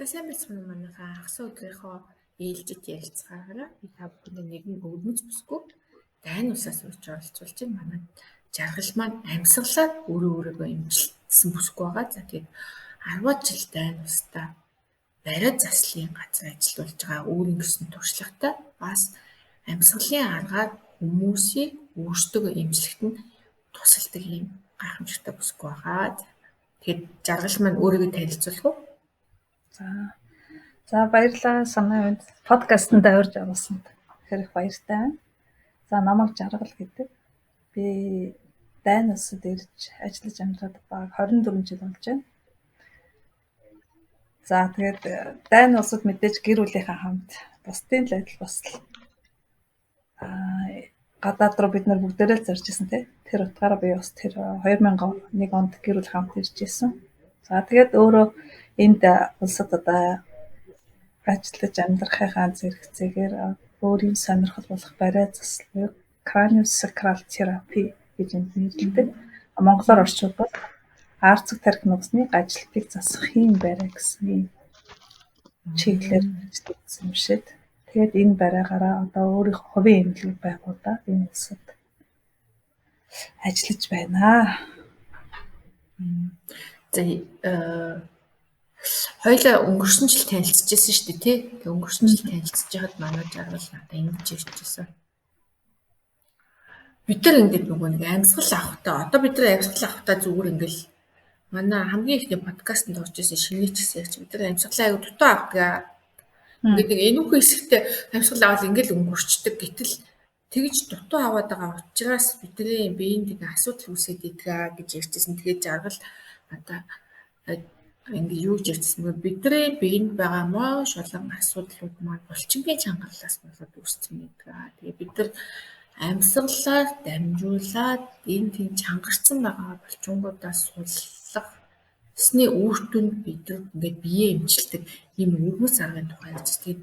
Сайн байцгаана уу, манайхаа. Хагас өдрийнхөө ээлжит ярилцгаараа би та бүхэндээ нэгэн өвөрмөц бүсгүй дайн улсаас урьж оролцуулж байна. Манай жаргал маань амьсгалаар өөрөө өөрийгөө эмчилсэн бүсгүй байгаа. За, тэгээд 10 жил дайн улсдаа бариа заслын газар ажиллуулж байгаа, өөрийн гэсэн туршлагатай, бас амьсгалын аргаар хүмүүсийг өөрсдөө эмчлэхэд нь тусалдаг ийм гайхамшигтай бүсгүй байгаа. Тэгээд жаргал маань өөрийгөө танилцуулах уу? За, баярлалаа, Санаа минь, подкастт урьж оруулсанд их их баяртай байна. За, намайг Жаргал гэдэг. Би дайн улсад ирж ажиллаж амьдраад бараг 24 жил болж байна. За, тэгээд дайн улсад мэдээж гэр бүлийнхээ хамт, бусдын л адил бас л гадаад руу бид нар бүгдээрээ л зорж исэн, тий. Тэр утгаараа би бас тэр 2001 онд гэр бүл хамт ирж исэн. За, тэгээд өөрөө энд улсад одоо ажиллаж амьдрахынхаа зэрэгцээгээр өөрийн сонирхол болох бариа заслыг craniosacral therapy гэж энд нэрлэдэг. Монголоор орчуулбал аарцаг тархи нугасны гажилтыг засахын бариа гэсэн ийм чиглэлээр ажилласан юм шиг. Тэгээд энэ бариагаараа одоо өөрийнхөө хувийн эмнэлэг байгуулаад энэ улсад ажиллаж байна. За, хоёулаа өнгөрсөн жил танилцчихсан шүү дээ, тий. Тэгээ өнгөрсөн жил танилцж байхад манай жаргал надад ингэж ярьчихсан. Бид нар ингээд нөгөө нэг амьсгал авахдаа, одоо бид нар амьсгал авахдаа зүгээр ингээл, манай хамгийн эхний подкастт орж ирсэн шинэ ч гэсэн ярьж, бид нар амьсгалаа аягүй дутуу авдаг. Ингээд нэг энүүхэн хэсэгтээ амьсгал авал ингээл өнгөрчдөг. Гэтэл тэгж дутуу аваад байгаа учраас бидний биеинд нэг асуудал үүсээд идэг гэж ярьчихсан. Тэгээд жаргал надаа ингээ юу гэж ярьчихсан бэ? Бидний биеинд байгаа маш олон асуудлууд маань булчингийн чангарлаас болоод үүссэн байдаг. Тэгээ бид нар амьсгалаар дамжуулаад энэ тийм чангарсан байгаа булчингуудаас суллах эсний үр дүнд бид нар ингээд биеэ эмчилдэг ийм өвөрмөц аргын тухай ярьж. Тэгээд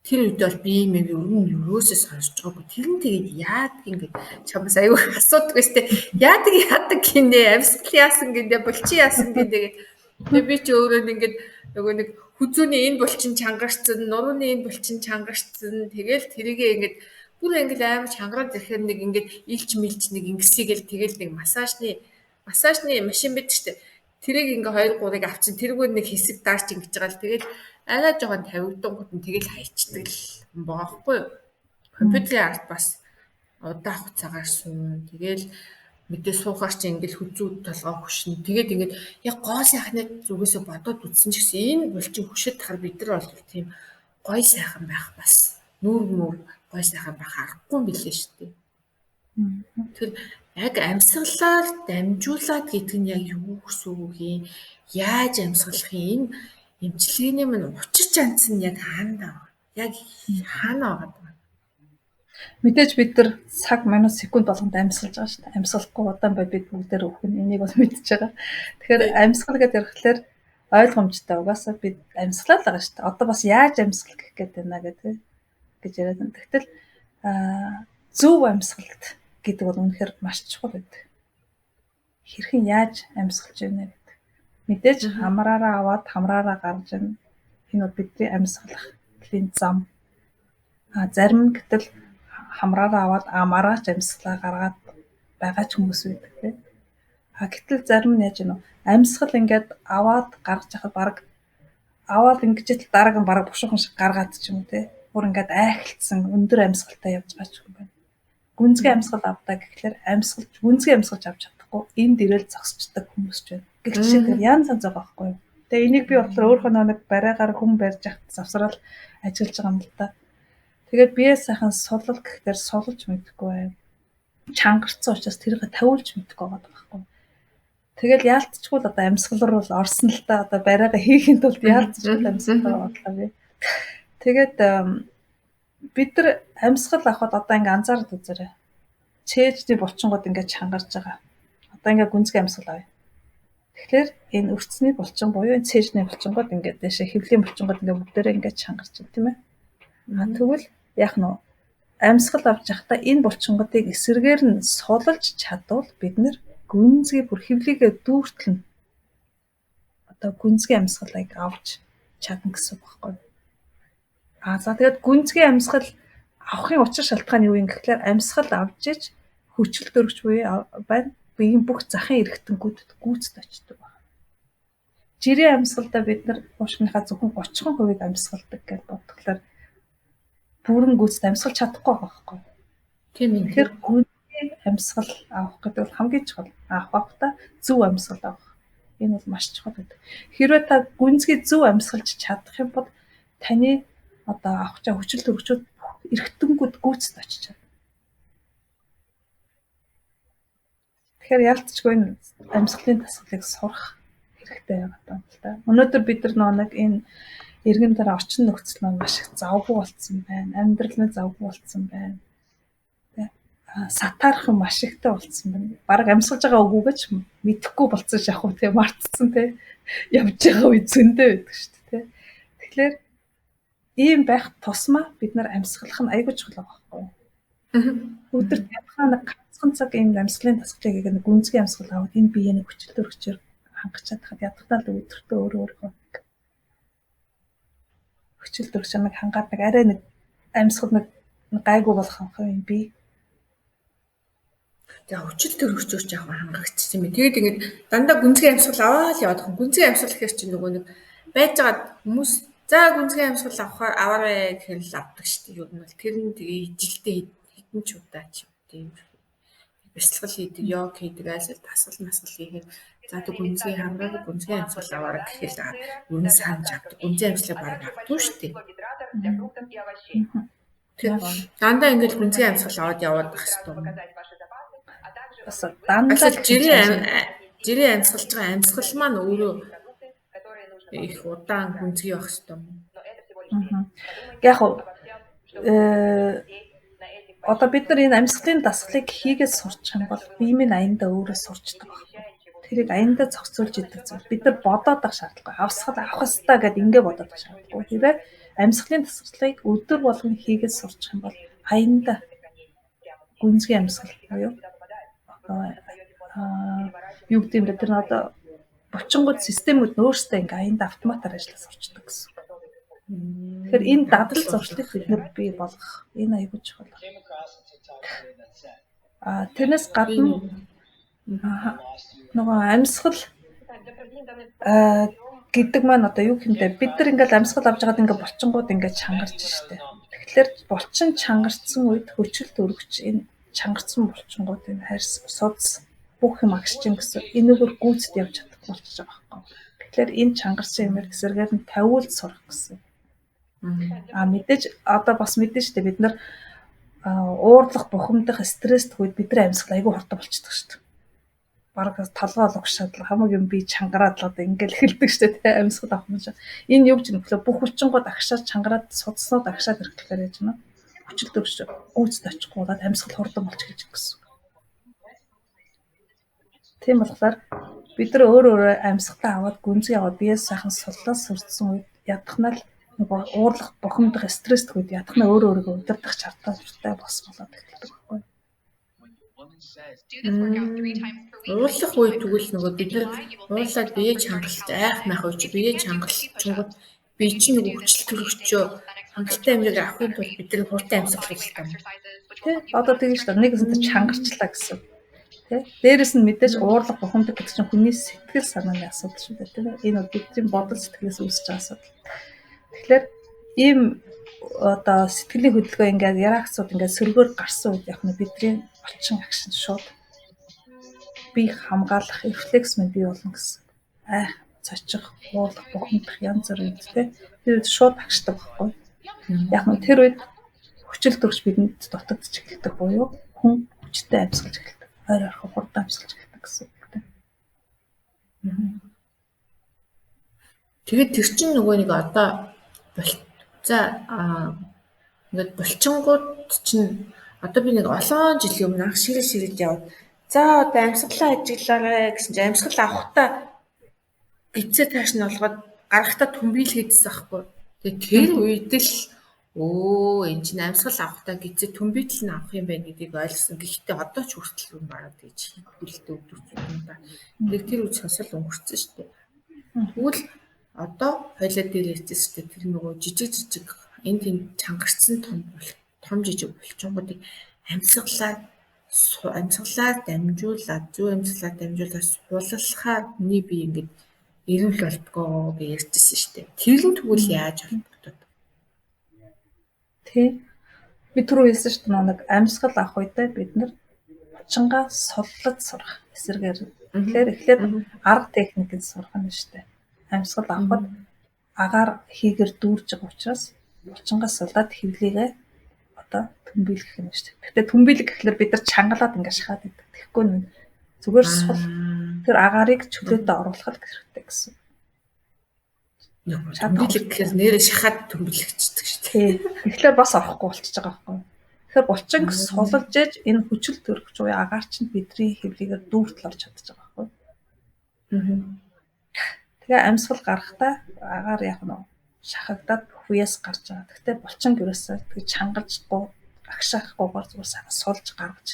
тэр үед бол би юм өргөн ерөөсөө сонсож байгаагүй. Тэр нь тэгээд яадаг ингээд чамаас аюу асуудаг өстэй. Яадаг яадаг гинэ, амьсгал яасан гинэ, булчин яасан гинэ тэгээд тэгээ би ч өөрөө ингээд нөгөө нэг хүзүүний энэ булчин чангарцсан, нурууны энэ булчин чангарцсан. Тэгэл тэрийгээ ингээд бүр ингээд амар чангараад ирэхээр нэг ингээд илч мэлж нэг ингэсийгэл тэгэл нэг массажны машин байдаг штэ. Тэрийг ингээ 2 3-ыг авчин, тэргээр нэг хэсэг даарч ингэж байгаа л тэгэл арай жоохон тавигдангууд нь тэгэл хайчдаг л юм байгаа хгүй юу. Компьютерийн арт бас удаан хугацаагаар суун. Тэгэл мэдээ суухаар чи ингээл хүзүү толгой хөшнө. Тэгээд ингээд яг гоо сайхны зүгээсээ бодоод үзсэн ч гэсэн энэ булчин хөшөд тахаар бид нар бол тийм гой сайхан байх, бас нүүр мүр гой сайхан байх аргагүй юм билээ шүү дээ. Тэр яг амьсгалаар дамжуулаад гэдэг нь яг юу гэсэн үг юм? Яаж амьсгалах юм? Энэ эмчилгээний минь учир чанц нь яг хаана байгаа? Яг хаана байгаа юм? Мэдээж бид нар цаг, минут, секунд болгонд амьсгалж байгаа шүү дээ. Амьсгалахгүй удаан бай бид бүгдээр өвхөн. Энийг бол мэдж байгаа. Тэгэхээр амьсгал гэдээ ярихлаар ойлгомжтой. Угаасаа бид амьсгалаа л байгаа шүү дээ. Одоо бас яаж амьсгал гэх гээд байна гэдэг гэж яриад байна. Тэгтэл зөв амьсгалт гэдэг бол үнэхээр маш чухал байдаг. Хэрхэн яаж амьсгалж байна гэдэг. Мэдээж хамраараа аваад хамраараа гаргаж байна. Энэ бол бидний амьсгалахын зам. А зарим нь гэтэл хамраараа аваад амаараа ч амьсгалаа гаргаад байгаа ч хүмүүс байдаг, тийм. А гэтэл зарим нь яаж вэ? Амьсгал ингээд аваад гаргаж яхад бараг аваад ингэж л дарааг нь бараг бушуухан шиг гаргаад ч юм уу, тийм. Бүр ингээд айхалцсан өндөр амьсгалтай явж байгаа ч юм байна. Гүнзгий амьсгал авдаа гэхлээр амьсгалж, гүнзгий амьсгалж авч чадахгүй энд ирээл зогсчдаг хүмүүс ч байна. Гэх жишээ тэр янз янз байгаа байхгүй юу. Тэгээ энийг би болохоор өөрийнхөө нэг бариагаар хүн барьж яхад завсрал ажиллаж байгаа юм л да. Тэгээд бие сайхан сулал гэхлээр сулалж мэдэхгүй байв. Чангарцсан учраас тэрийг тавиулж мэдэхгүй байгаа байхгүй. Тэгэл яалтчгүй л одоо амьсгал руу л орсон л та, одоо бариагаа хийхин тулд яалтчгүй амьсгал руу орлоо би. Тэгээд бид нар амьсгал авахад одоо ингээ анзаараад үзээрэй. Чээжний булчингууд ингээ чангарч байгаа. Одоо ингээ гүнзгий амьсгал авъя. Тэгэхээр энэ өрцний булчин буюу энэ цээжний булчингууд ингээ дээшээ, хөвлийн булчингууд ингээ бүгдээрээ ингээ чангарч байна, тийм ээ. А тэгвэл яах нь вэ? Амьсгал авч явахдаа энэ булчингуудыг эсрэгээр нь сулалж чадвал бид нэр гүнзгий бүр хөвлийгээ дүүртэл нь одоо гүнзгий амьсгалыг авч чадна гэсэн үг байхгүй. А за тэгээд гүнзгий амьсгал авахын учир шалтгаан юу юм гэхлээр амьсгал авч иж хүчил төрөгч буюу байна. Биеийн бүх захын эргэтэнгүүдэд гүйцэд очдог байна. Жирийн амьсгалдаа бид нар уушгиныхаа зөвхөн 30% амьсгалдаг гэж бодглохлоор бүрэн гүйцэд амьсгалж чадахгүй байгаа байхгүй. Тийм ээ. Тэгэхээр гүнзгий амьсгал авах гэдэг бол хамгийн чухал. Авахдаа зөв амьсгал авах. Энэ бол маш чухал гэдэг. Хэрвээ та гүнзгий зөв амьсгалж чадах юм бол таны одоо авах чаа хүчил төрөгчүүд эргэтэнгүүд гүйцэд очиж чадна. Тэгэхээр ялцчгүй энэ амьсгалын дасгалыг сурах хэрэгтэй байгаа юм л да. Өнөөдөр бид нар нэг энэ эргэн дараа орчин нөхцөл маань маш их завгүй болцсон байна. Амьдрал нь завгүй болцсон байна. Тэ. Сатаарах юм маш ихтэй болцсон байна. Бараг амьсгалж байгаа үгүйгээ ч мэдэхгүй болцсон шахуу тэ мартсан тэ. Явж байгаа үе зөндөө байдаг шүү дээ тэ. Тэгэхээр ийм байх тусмаа бид нар амьсгалах нь айгүй чухал байгаа байхгүй юу? Өдөрт ятхаа нэг ганцхан цаг ийм амьсгалын дасгалыг нэг гүнзгий амьсгал аваад энэ биеийг нэг хүчил төрөгчөөр хангах чадхад ядахтаа л өдөртөө өөрөө өөрийнхөө хүчил төрөгч чамайг хангаад нэг арай нэг амьсгал нэг гайгүй болох юм бие. Тэгээ хүчил төрөгчөөр ч яг хангагдчихсан юм. Тэгээд ингээд дандаа гүнзгий амьсгал аваад яваад байгаа. Гүнзгий амьсгал гэхэр чинь нөгөө нэг байж байгаа хүмүүс за гүнзгий амьсгал авахаар аваарэ гэхэр л авдаг шүү дээ. Ер нь бол тэр нь тэгээ жилдээ хэдэн ч удаа ч юм тийм бясалгал хийдэг, йог хийдэг, айлсал дасгал масгал хийхээр за тэг гүнзгий хангаад гүнзгий амьсгал аваарэ гэхэл ер нь санаж авдаг. Гүнзгий амьсгалыг бараг авдгүй шүү дээ. Тэгэхээр дандаа ингээд гүнзгий амьсгал аваад яваад байх хэрэгтэй юм. Бас дандаа жирийн амьсгалж байгаа амьсгал маань өөрөө их удаан гүнзгий байх хэрэгтэй юм. Яг одоо бид нар энэ амьсгалын дасгалыг хийгээд сурчих юм бол бие минь аяндаа өөрөө сурчдаг байхгүй. Тэрийг аяндаа зохицуулж идэг зүйл. Бид нар бодоод байх шаардлагагүй. Авсгал авах ёстой гэдээ ингэ бодоод байх шаардлагагүй. Хэрвээ амьсгалын дасгалыг өдөр болгон хийгээд сурчих юм бол аяндаа гүнзгий амьсгал буюу юу гэдэг юм бэ? Тэр нь одоо булчингууд системүүд нь өөрсдөө ингээ аяндаа автоматар ажиллаж сурчдаг гэсэн. Тэгэхээр энэ дадал зуршлыг бид нар бий болгох энэ аягүй чухал. А тэрнээс гадна нөгөө амьсгал гэдэг маань одоо юу гэмдэ бид нар ингээл амьсгал авч байгаад ингээ булчингууд ингээ чангарч штэ. Тэгэхээр булчин чангарсан үед хүчил төрөгч энэ чангарсан булчингууд энэ харьс судас бүх юм агшиж гин гэсэн энэгээр гүйцэд явж чадахгүй болчихж байгаа байхгүй. Тэгэхээр энэ чангарсан юмэр эсэргээр нь тавиулж сурах гэсэн. А мэдээж одоо бас мэдэн штэ бид нар уурлах, бухимдах, стресст үед бидний амьсгал айгүй хурдан болчихдог штэ. Бараг толгой лугшаад хамаг юм би чангараад л одоо ингээл эхэлдэг штэ тэ амьсгал авах юм шиг. Энэ юу гэж нөхлөө бүх хүчингууд агшаад чангараад судснууд агшаад ирэхлээр яаж байна? Хүчил төгсч гүйцэд очихгүй болоод амьсгал хурдан болчих гэж гэсэн. Тийм болохоор бид нар өөр өөрөө амьсгалаа аваад гүнзгий аваад биеэс сайхан суллаад сурцсан үед ядахнаа л нөгөө уурлах, бухимдах, стресст үед ядахнаа өөрөө өөрийгөө удирдах чадвартай бас болоод эхэлдэг байхгүй. Уурлах үед тэгвэл нөгөө бид нар уурлаад бие чангалж айх майх үе чи бие чангалчингууд бие чинь нөгөө хүчил төрөгчөө хангалттай амийг авахын тулд бид нар хурдан амьсгал хийх юм. Тэ одоо тэгэж шүү дээ. Нэг хэсэгт чангарчлаа гэсэн. Тэ дээрэс нь мэдээж уурлах, бухимдах гэдэг чинь хүний сэтгэл санааны асуудал шүү дээ, тийм ээ. Энэ бол бидний бодол сэтгэлээс үүсэж байгаа асуудал. Тэгэхээр ийм одоо сэтгэлийн хөдөлгөөн ингээд реакцууд ингээд сөргөөр гарсан үед яг нь бидний булчин агшин шууд бие хамгаалах рефлекс минь бий болно гэсэн. Айх, цочих, уурлах, бухимдах янз бүр юм тэ. Тэр үед шууд агшдаг байхгүй. Яг нь тэр үед хүчил төрч бидэнд дутагдчих эхэлдэг буюу хүн хүчтэй амьсгалж эхэлдэг. Ойр ойрхон хурдан амьсгалж эхэлдэг гэсэн үг тэ. Тэгээд тэр чинь нөгөө нэг одоо ингээд булчингууд чинь одоо би нэг олон жилийн өмнө анх ширээ ширээд яваад за одоо амьсгалаа ажиглаарай гэсэн чинь амьсгал авахдаа гидсээ тааш нь олгоод гарахтаа түмбийлгээдсэн байхгүй. Тэгээд тэр үед л энэ чинь амьсгал авахдаа гидсээ түмбитэл нь авах юм байна гэдгийг ойлгосон. Гэхдээ одоо ч хүртэл юм бараг тэгж хийдэггүй л дээ өдөр тутамдаа. Тэгээд тэр үед сонсол өнгөрцөн шүү дээ. Тэгвэл Одоо хоёлаа дээр ярьжсэн шүү дээ. Тэр нөгөө жижиг жижиг энэ тийм чангарсан том жижиг булчингуудыг амьсгалаар дамжуулаад зүү амьсгалаар дамжуулаад суллахаар хүний бие ингээд эрүүл болдгоо гэж ярьжсэн шүү дээ. Тэр нь тэгвэл яаж холбогдод? Тий. Би түрүү хэлсэн шүү дээ, нэг амьсгал авах үедээ бид нар булчингаа суллаж сурах эсрэгээр. Тэгэхээр эхлээд арга техникийг сурах нь шүү дээ. Амьсгал авахад агаар хийгэр дүүрж байгаа учраас булчингаа суллаад хөвлийгээ одоо төмбийлэх юм шүү дээ. Гэхдээ төмбийлэх гэхлээр бид нар чангалаад ингээд шахаад идэг. Тэгэхгүй нь зүгээр сул тэр агаарыг чөлөөдөө оруулах хэрэгтэй гэсэн. Төмбийлэх гэхээр нэрээ шахаад төмбийлэгчдэг шүү дээ. Тэгэхээр бас орохгүй болчихж байгаа байхгүй. Тэгэхээр булчин суллж ээж энэ хүчил төрөгч буюу агаар чинь бидний хөвлийгээр дүүртэл орж чадчих байгаа байхгүй. Тэгээ амьсгал гарахдаа агаар яг нь шахагдаад хүээс гарч байгаа. Гэхдээ булчин ерөөсөө тэг чангалжгүй агшаахгүйгээр зүгээр сайхан сулж гаргаж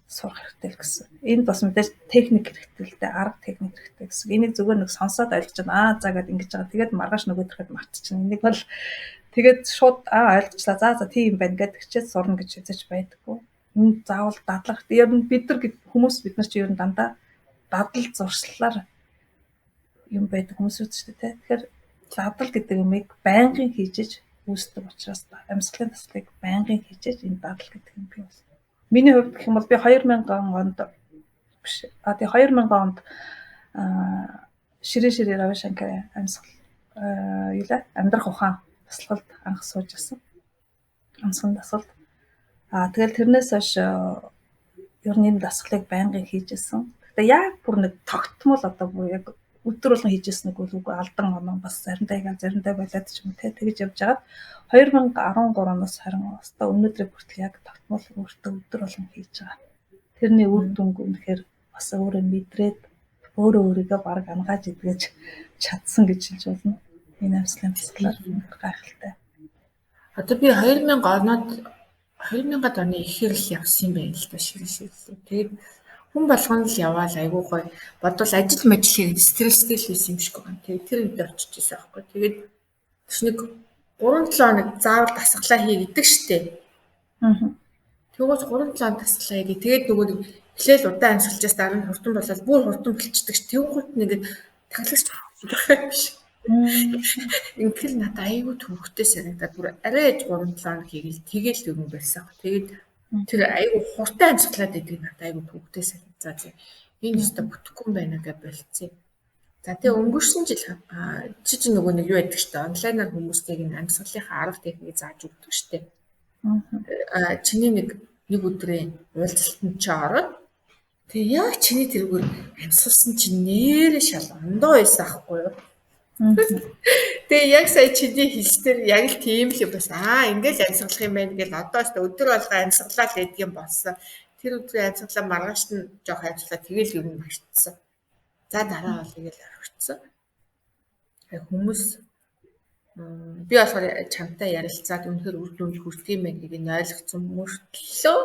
сурах хэрэгтэй л гэсэн. Энд бас мэдээж техник хэрэгтэй л дээ, арга техник хэрэгтэй гэсэн. Энийг зүгээр нэг сонсоод ойлгож байна. Аа за гэд ингэж байгаа. Тэгээд маргааш нөгөөдөрхөд мартчихна. Энийг бол тэгээд шууд аа ойлгочлаа. За за тийм байна гэд хичээд сурна гэж үзэж байдаггүй. Энэ заавал дадлах. Ер нь бид нар хүмүүс бид нар чи ер нь дандаа дадал зуршлаар юм байдаг хүмүүс үү дээ. Тэгэхээр дадал гэдэг юмыг байнгын хийж үүсдэг учраас амьсгалын таслыг байнгын хийж энэ дадал гэдэг юм бий болно. Миний хувьд гэх юм бол би 2000 онд биш. А тий 2000 онд Шири Рави Шанкар амьсгал юу лээ? Амьдрах ухаан дасгалд анх сууж ирсэн. Амьсгалын дасгалд. А тэгэл тэрнээс хойш ер нь энэ дасгалыг байнгын хийж ирсэн. Гэхдээ яг бүр нэг тогтмол одоо бүр яг өдөр болгон хийжсэн нэг үгүй алдан оноо бас заримдаа игээл заримдаа болоод ч юм те тэгж явж байгаад 2013 оноос харин өстой өнөөдрийг хүртэл яг тогтмол өөртөө өдөр болгон хийж байгаа. Тэрний үр дүнг үнэхээр бас өөрөө мэдрээд өөрөө өөрийгөө бараг ангааж идгэж чадсан гэж хэлж болно. Энэ амьсгалын дасгалаар гайхалтай. Одоо би 2000 оноод 2000-ад оны ихээр л явсан юм байна л да ширээ. Тэгээд хүн болгоно л яваал айгуу гоё. Бодвол ажил мажил хийх стресстэй л байсан юм шиг байна. Тэгээд тэр үед очиж байсан аахгүй. Тэгээд нэг 3-7 хоног заавал дасгалаа хий гэдэг штэ. Тэгвэл 3-7 хоног дасгалаа хийгээ. Тэгээд нөгөө нэг эхлээл удаан амьсгалжаас дараа нь хурдан болоод бүр хурдан болчихдаг ш. Тэнгүүт нь ингээд таглагч юм шиг. Ингээл надад айгүй төвөгтэй санагдаад бүр арай 3-7 хоног хийгээл тэгэл юм байсан. Тэгээд тэр айгүй хурдан амьсгалаад байдаг надад айгүй төвөгтэй санагдаа. За энэ өстө бүтэхгүй юм байна гэж болцсон. За тэгээ өнгөрсөн жил чи чи нөгөө нэг юу байдаг штэ онлайнаар хүмүүстэйг энэ амьсгалынхаа арга техникийг зааж өгдөг штэ. Чиний нэг өдрийн уулзалтанд чи ороод тэгээ яг чиний тэрүүгээр амьсгалсан чинь нэрээ шал ондоо байсан аахгүй юу? Тэгээ яг сая чиний хэлснээр яг л тийм л юм бас аа ингээл амьсгалах юм байна гэл одоо ч өдөр болго амьсгалаа л гэдэг юм болсон. Тэр өдрийн амьсгалаа маргааш нь жоох амьсгалаа тэгэл ер нь мартсан. За дараа бол ингээл орхицсан. Хүмүүс би болохоор чамтай ярилцаад үнэхээр үр дүнд хүрдэг юм байна гэдгийг ойлгоцсон мөртлөө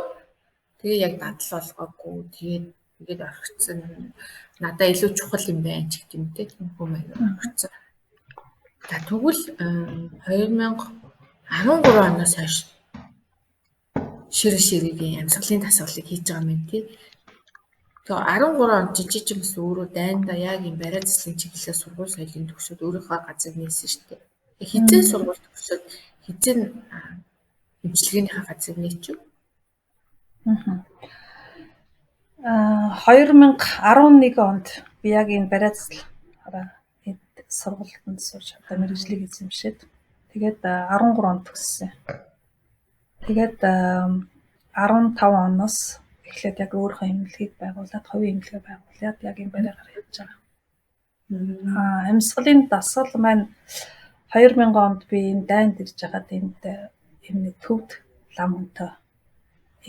тэгээ яг дадал болгоогүй тэгээд ингээд орхицсан. Надаа илүү чухал юм байна ч гэдэг юм те тийм хүмүүс орхицсан. За тэгвэл 2013 оноос хойш ширэгийн амьсгалын дасгалыг хийж байгаа юм тий. Тэгээ 13 онд жижиг юм бас өөрөө дайндаа яг юм бариа заслын чиглэлээр сургууль соёлын төгсөөд өөрийнхөө газрыг нээсэн шүү дээ. Хизээ сургууль төгсөөд хизээ эмчилгээнийхээ газрыг нээчихв. 2011 онд би яг энэ бариа засал сургуультанд сурч одоо мэргэжлийг эзэмшээд тэгээд 13 онд төгссөн. Тэгээд 15 оноос эхлээд яг өөрийнхөө эмнэлгийг байгуулад, хувийн эмнэлгээ байгуулад яг энэ бариагаар явж байгаа. Амьсгалын дасгал маань 2000 онд би энэ дайнд ирж байгаад энд энэ нэг төвд лам хүнтэй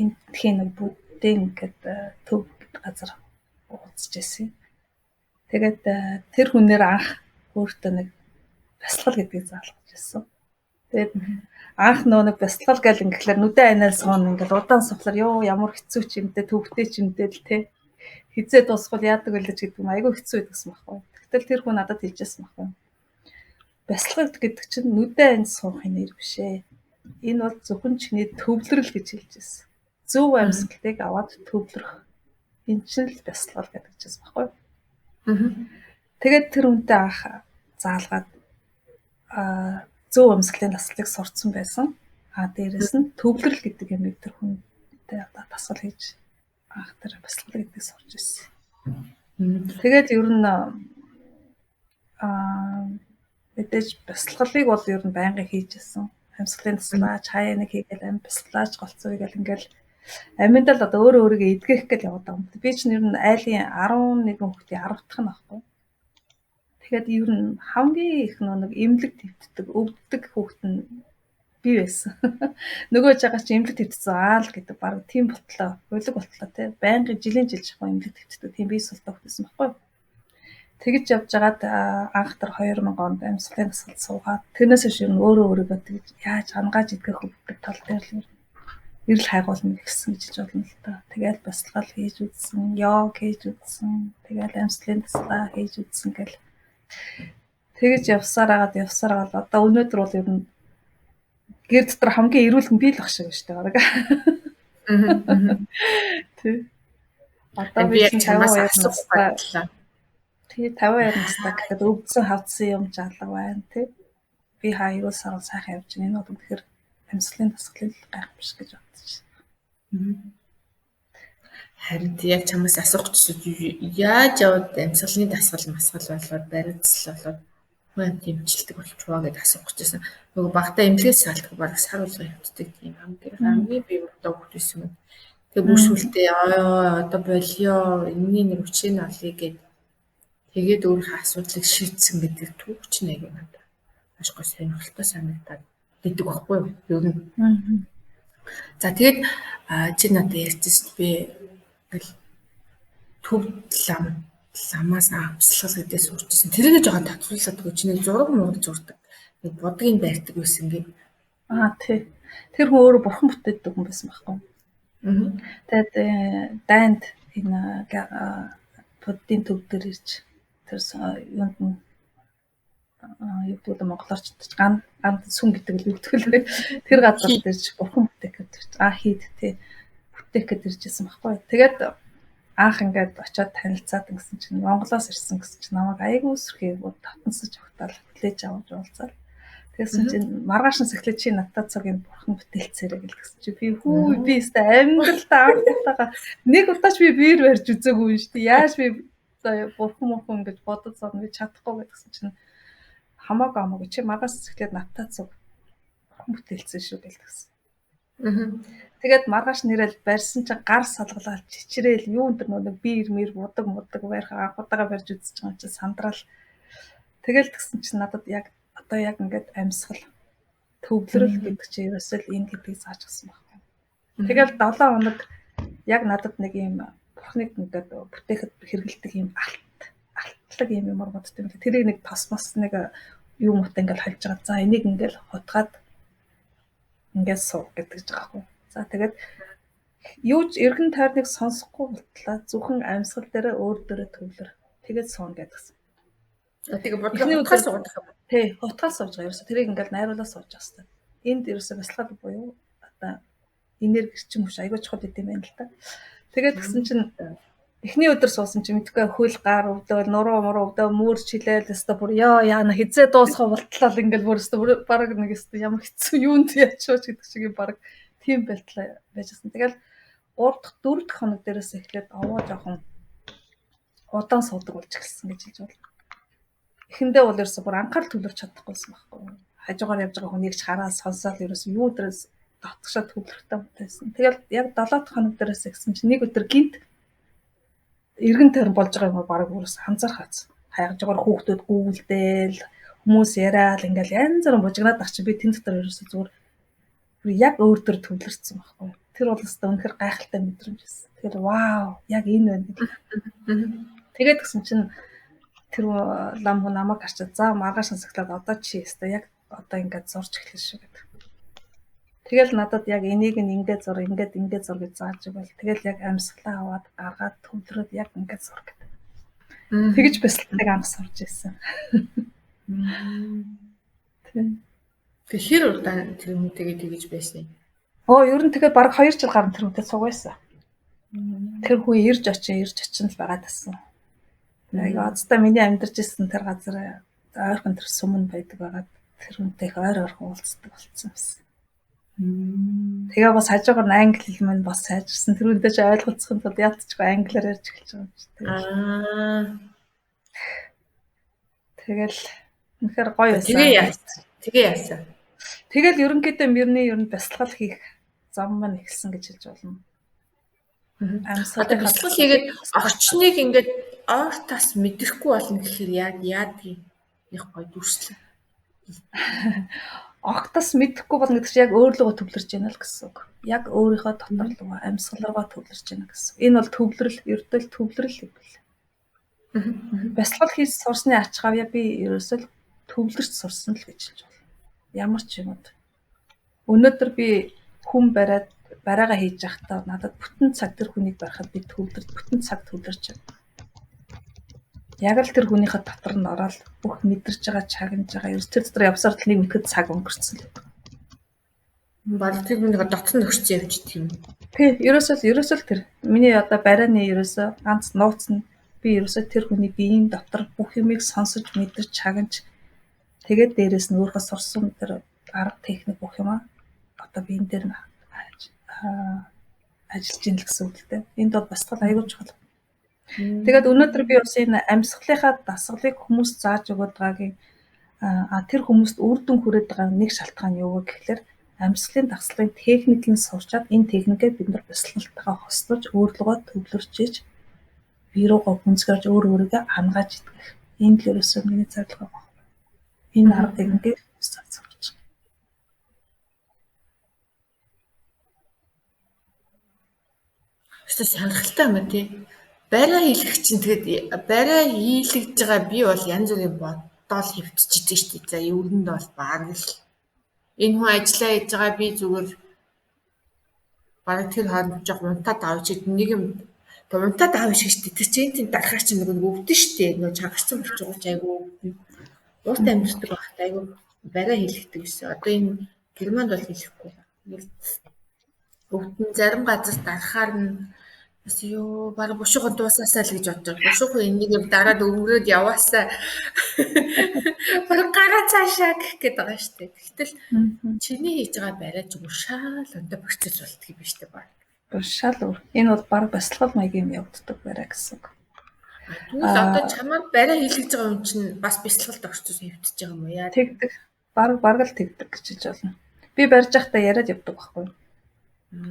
эндхийн нэг буддийн гэдэг төв газар уулзж байсан. Тэгээд тэр хүнээр анх өөртөө нэг бясалгал гэдгийг заалгаж ирсэн. Тэгээд анх нөө нэг бясалгал гэл ингэхлээр нүдэн анаал суун ингээл удаан сухлаар ёо ямар хэцүү ч юм дээ төвхтэй ч юм дээ л те хизээ дуусгал яадаг байлаа ч гэдэг юм айгүй хэцүү байдагсан байхгүй. Тэгтэл тэр хүн надад хэлжсэн байхгүй. Бясалгал гэдэг чинь нүдэ анд суухын нэр биш ээ. Энэ бол зөвхөн чиний төвлөрөл гэж хэлж ирсэн. Зөв амьсгалыг аваад төвлөрөх. Энэ чинь л бясалгал гэдэг чийсэн баггүй юу? Тэгээд тэр үнтэй анх заалгаад зөв амьсгалын дасгалыг сурцсан байсан. А дээрэс нь төвлөрөл гэдэг юмыг тэр хүнтэй одоо дасгал хийж анх тэр бясалгал гэдгийг сурч ирсэн. Тэгээд ер нь мэдээж бясалгалыг бол ер нь байнгын хийж ирсэн. Амьсгалын дасгалаач, хаяа нэг хийгээл ам бясалгалаач голцоо хийгээл ингээл аминдал одоо өөрөө өөрийгөө эдгэх гэл яваад байгаа юм. Би чинь ер нь айлын 11 хүүхдийн 10 дахь нь байхгүй. Тэгэхээр ер нь хамгийн их нэг эмнэлэг твтдэг, өвддөг хүүхэд нь би байсан. Нөгөө жагаа чи эмнэлэг твтсэн аал гэдэг баг тийм болтлоо, булиг болтлоо тий. Байнгын жилийн жил шахуу эмнэлэг твтдэг тийм бие султай хүүхэд байсан байхгүй. Тэгж явж байгаад анх тэр 2000 онд амьсгалын дасгалд суугаад тэрнээс хойш ер нь өөрөө өөрийгөө тэгж яаж ангааж идэх хөвдөг тал дээр л эрэл хайгуулна гэсэн гэж хэлж болно л доо. Тэгэл бясалгал хийж үзсэн, йог хийж үзсэн, тэгэл амьсгалын дасгал хийж үзсэн гэл. Тэгэж явсаар агаад одоо өнөөдөр бол ер нь гэр дотор хамгийн эрүүл нь би л ах шиг шүү дээ бараг. Тий. Одоо би чамаас асуух байдлаа. Тий 52 настай гэхэд өвдсөн хавцсан юм жалга байна тий. Би хаа эрүүл сарвал сайхан явж байна. Энэ бол үнэхээр амьсгалын дасгалыг гайхамшиг гэж бодож байна. Харин яг чамаас асуух гэсэн яаж яваад амьсгалын дасгал масгал болоод баримтсал болоод хүн амт эмчилдэг болчихвоо гэдээ асуух гэжсэн. Нөгөө багтаа эмнэлгээс саалдаг бараг сар болгон явцдаг тийм хамгийн бие махбод хөвгт байсан юм. Тэгээ бүр сүлдээ одоо болио энэний нэг үчиг нь олъё гэд тэгээд өөрийнхөө асуудлыг шийдсэн гэдэг түүх чинь айгүй надад маш гоо сонирхолтой санагдаад гэдэг байхгүй юу? Ер нь. За тэгээд чи надад ярьчихсан би ингээл төв ламаас амсгалал гэдээ сурчсэн. Тэрийг жоохон тодорхойлоод өгөөч. Нэг зураг мураг зурдаг. Нэг будгийг барьдаг байсан гэ. Аа тий. Тэр хүн өөрөө бурхан бүтээдэг хүн байсан байхгүй. Тэгээд дайнд энэ буддийн төв дээр ирж тэр юунд нь юу гэдэг вэ монголоор ч ган сүм гэдэг л юу гэдэг лээ. Тэр газар ирж бурхан бүтээх гэдэг. Аа хийд тий. Бүтээх гээд ирж исэн байхгүй. Тэгээд анх ингээд очиод танилцаад ингэсэн чинь Монголоос ирсэн гэсэн чинь намайг айгүй сүрхий татансаж өгтөл хүлээж авч уулзаал. Тэгсэн чинь маргааш нь сэхлээ чи надад цагийн бурхан бүтээлцээрэй гэлсэн чи би хүү би өстэй амьдралдаа анх удаага нэг удаач би биер барьж үзээгүй юм шүү дээ. Яаж би бурхан мурхан гэж бодож зогно би чадахгүй гэдгсэн чинь хамаагүй хамаагүй чи маргааш сэхлээд надад цаг бурхан бүтээлцэн шүү гэлсэн. Тэгээд маргааш нэрэл барьсан чинь гар салгалаад чичрээл юу энэ нэг биер мэр будаг мудаг барих анх удаага барьж үзэж байгаа чинь сандраал. Тэгэл тэгсэн чинь надад яг одоо яг ингээд амьсгал төвлөрөл гэдэг чинь ерөөсөө л энэ гэдгийг зааж гисэн байхгүй. Тэгэл 7 хоног яг надад нэг юм бурхныг ингээд бүтээхэд хэрэгэлдэг юм алтлаг юм юмар бодд юм. Тэрийг нэг тос мос нэг юм мут ингээд хольж байгаа. За энийг ингээд хутгаад ингээд суу гэдэг ч байгаа хгүй. За тэгээд юу ч эргэн тойрныг сонсохгүй болтлаа зөвхөн амьсгал дээрээ өөр дээрээ төвлөр. Тэгээд суун гэдгсэн. Тэгээ бодлого хутгаас суудаг юм. Тий, хутгаас сууж байгаа. Ерөөсө тэрийг ингээд найруулаад сууж байгаа хэвээр. Энд ерөөсө бясалгал буюу одоо энерги эрчим хүч айгүй чухал гэдэм юм байна л та. Тэгээд тэгсэн чинь эхний өдөр суусан чинь мэдгүй хөл гар өвдөөл, нуруу муруу өвдөө, мөр чилээл өстө бүр ёо яана хизээ дуусах болтлоо л ингээл бүр өстө бараг нэг өстө ямар хэцүү юунд ячаач гэдэг шиг бараг тийм болтлоо байжсэн. Тэгэл 3 дахь 4 дахь хоног дээрээс эхлээд овоо жоохон удаан суудаг болж эхэлсэн гэж хэлж байна. Эхэндээ бол ерөөсө бүр анхаарал төвлөрч чадахгүйсэн байхгүй. Хажуугаар явж байгаа хүнийг ч хараад сонсоод ерөөсө юу дээрээс дотгошоо төвлөрөхтэй байсан. Тэгэл яг 7 дахь хоног дээрээс ихсэн чинь нэг өдөр гинт эргэн тойрон болж байгаа юм бараг өөрөөс анзаархаац. Хажуугаар хүүхдүүд гүйлдээл хүмүүс яриад ингээл янз бүрэн бужигнаад ах чи би тэн дотор ерөөсө зүгээр яг өөр төр төвлөрсөн байхгүй. Тэр бол өстө үнэхэр гайхалтай мэдрэмж байсан. Тэгэхээр вау, яг энэ байна гэдэг. Тэгээд гисэн чинь тэр лам хүн намайг харчаад за маргааш насагтлаад одоо чи өстө яг одоо ингээд зурж эхэлнэ шүү гэдэг. Тэгэл надад яг энийг нь ингээд зур, ингээд ингээд зур гэж зааж өгвөл тэгэл яг амьсгалаа аваад гаргаад төвлөрөөд яг ингээд зур гэдэг. Тэгэж бясалгалыг анх сурч ирсэн. Тийм. Тэг хэр удаан тэр хүнтэйгээ тэгэж байсан юм? Оо, ер нь тэгэхээр бараг 2 жил гарan тэр хүнтэй цуг байсан. Тэр хүн ирж очин л байгаад байсан. Айгаа азтай миний амьдарч ирсэн тэр газар ойрхон тэр сүм нь байдаг байгаад тэр хүнтэй их ойр ойрхон уулздаг болцсон байсан. Тэгээ бас хажуугаар нь англи хэл маань бас сайжирсан. Тэр хүнтэй ч ойлголцохын тулд ялцчгүй англиар ярьж эхэлж байгаа юм чи. Аа. Тэгэл үнэхээр гоё байсан. Тэгээ яасан. Тэгээ яасан. Тэгэл ерөнхийдөө мөрний ер нь бясалгал хийх зам маань эхэлсэн гэж хэлж болно. Одоо бясалгал хийгээд орчныг ингээд ойр тас мэдрэхгүй болно гэхээр яг яадгийг их гоё дүрслэн. Огтос мэдэхгүй болно гэдэг чинь яг өөрлөгөө төвлөрч байна л гэсэн үг. Яг өөрийнхөө дотор руу амьсгал руугаа төвлөрч байна гэсэн. Энэ бол төвлөрөл, ердөө төвлөрөл юм бэл. Бясалгал хийж сурсны ач гавьяа би ерөөсөө л төвлөрч сурсан л гэж хэлж байна. Ямар ч юмуд. Өнөөдөр би хүн бариад барайгаа хийж байхдаа надад бүтэн цаг тэр хүнийг барихад би төвлөрч, бүтэн цаг төвлөрч байна. Яг л тэр хүнийхээ дотор нь ороод бүх мэдэрч байгаа, чагнаж байгаа. Ерөөс тэр дотор явсаар л нэг мэтгэд цаг өнгөрцөн л. Бараг тэр хүнийхээ дотор нь өрчсөн явчихдаг юм. Тий, ерөөсөө л тэр. Миний одоо барайны ерөөсөө ганц нууц нь би ерөөсөө тэр хүний биеийн дотор бүх юмыг сонсож, мэдэрч, чагнаж тэгээд дээрэс нь өөрийнхөө сурсан тэр арга техник бүх юмаа одоо биеийн дээр нь ажиллаж ийн л гэсэн үг л дээ. Энд бол бясалгал аягүй чухал. Тэгээд өнөөдөр би бас энэ амьсгалынхаа дасгалыг хүмүүс зааж өгöd байгаагийн тэр хүмүүст үр дүн хүрээд байгаа нэг шалтгаан юу вэ гэхлээр амьсгалын дасгалын техникийг сурчаад энэ техникээ бид нар бясалгалтайгаа хослож өөрлөгөө төвлөрч иж бие рүүгээ гүнзгийрж өөр өөрийгөө ангааж идэх. Энэ л ерөөсөө миний зорилго байна. Энэ арга техникийг хүмүүс зааж сурч байгаа. Өстө сонирхолтой юм тий. Барай хийлгэх чинь тэгээд барай хийлгэж байгаа би бол янз бүрийн боддоол хэвтчихдэг шүү дээ. За ерөнд бол бараг л энэ хүн ажиллаа хийж байгаа би зүгээр бараг тэр хооронд жоох унтаад авч ихэд нэг юм унтаад авч шиг шүү дээ. Тэр чинь тийм дарахаар чинь нөгөө өвдөн шүү дээ. Нөгөө чангарсан болчих уу айгүй өвдөн. Уурт амьддаг байхад айгүй барай хийлгдэг гэсэн. Одоо энэ Германд бол хийлгэхгүй. Өвдөн зарим газар дарахаар нь бас ёо бараг бушуухан дуусаасаа л гэж бодож байгаа. Бушуухан энийг юм дараад өнгөрөөд яваасаа бараг гараа цаашаа гэх гээд байгаа шүү дээ. Тэгтэл чиний хийж байгаа барай зүгээр шал өндөр процесс болдго юм биш үү баг. Шал өөр. Энэ бол бараг бясалгал маягийн юм явагддаг барай гэсэн үг. Тэгвэл одоо чамаар барай хийлгэж байгаа хүн чинь бас бясалгалд орчихсон хэвтэж байгаа юм уу? Яа тэгдэг. Бараг л тэгдэг гэж хэлж болно. Би барьж байхдаа яриад явдаг байхгүй юу?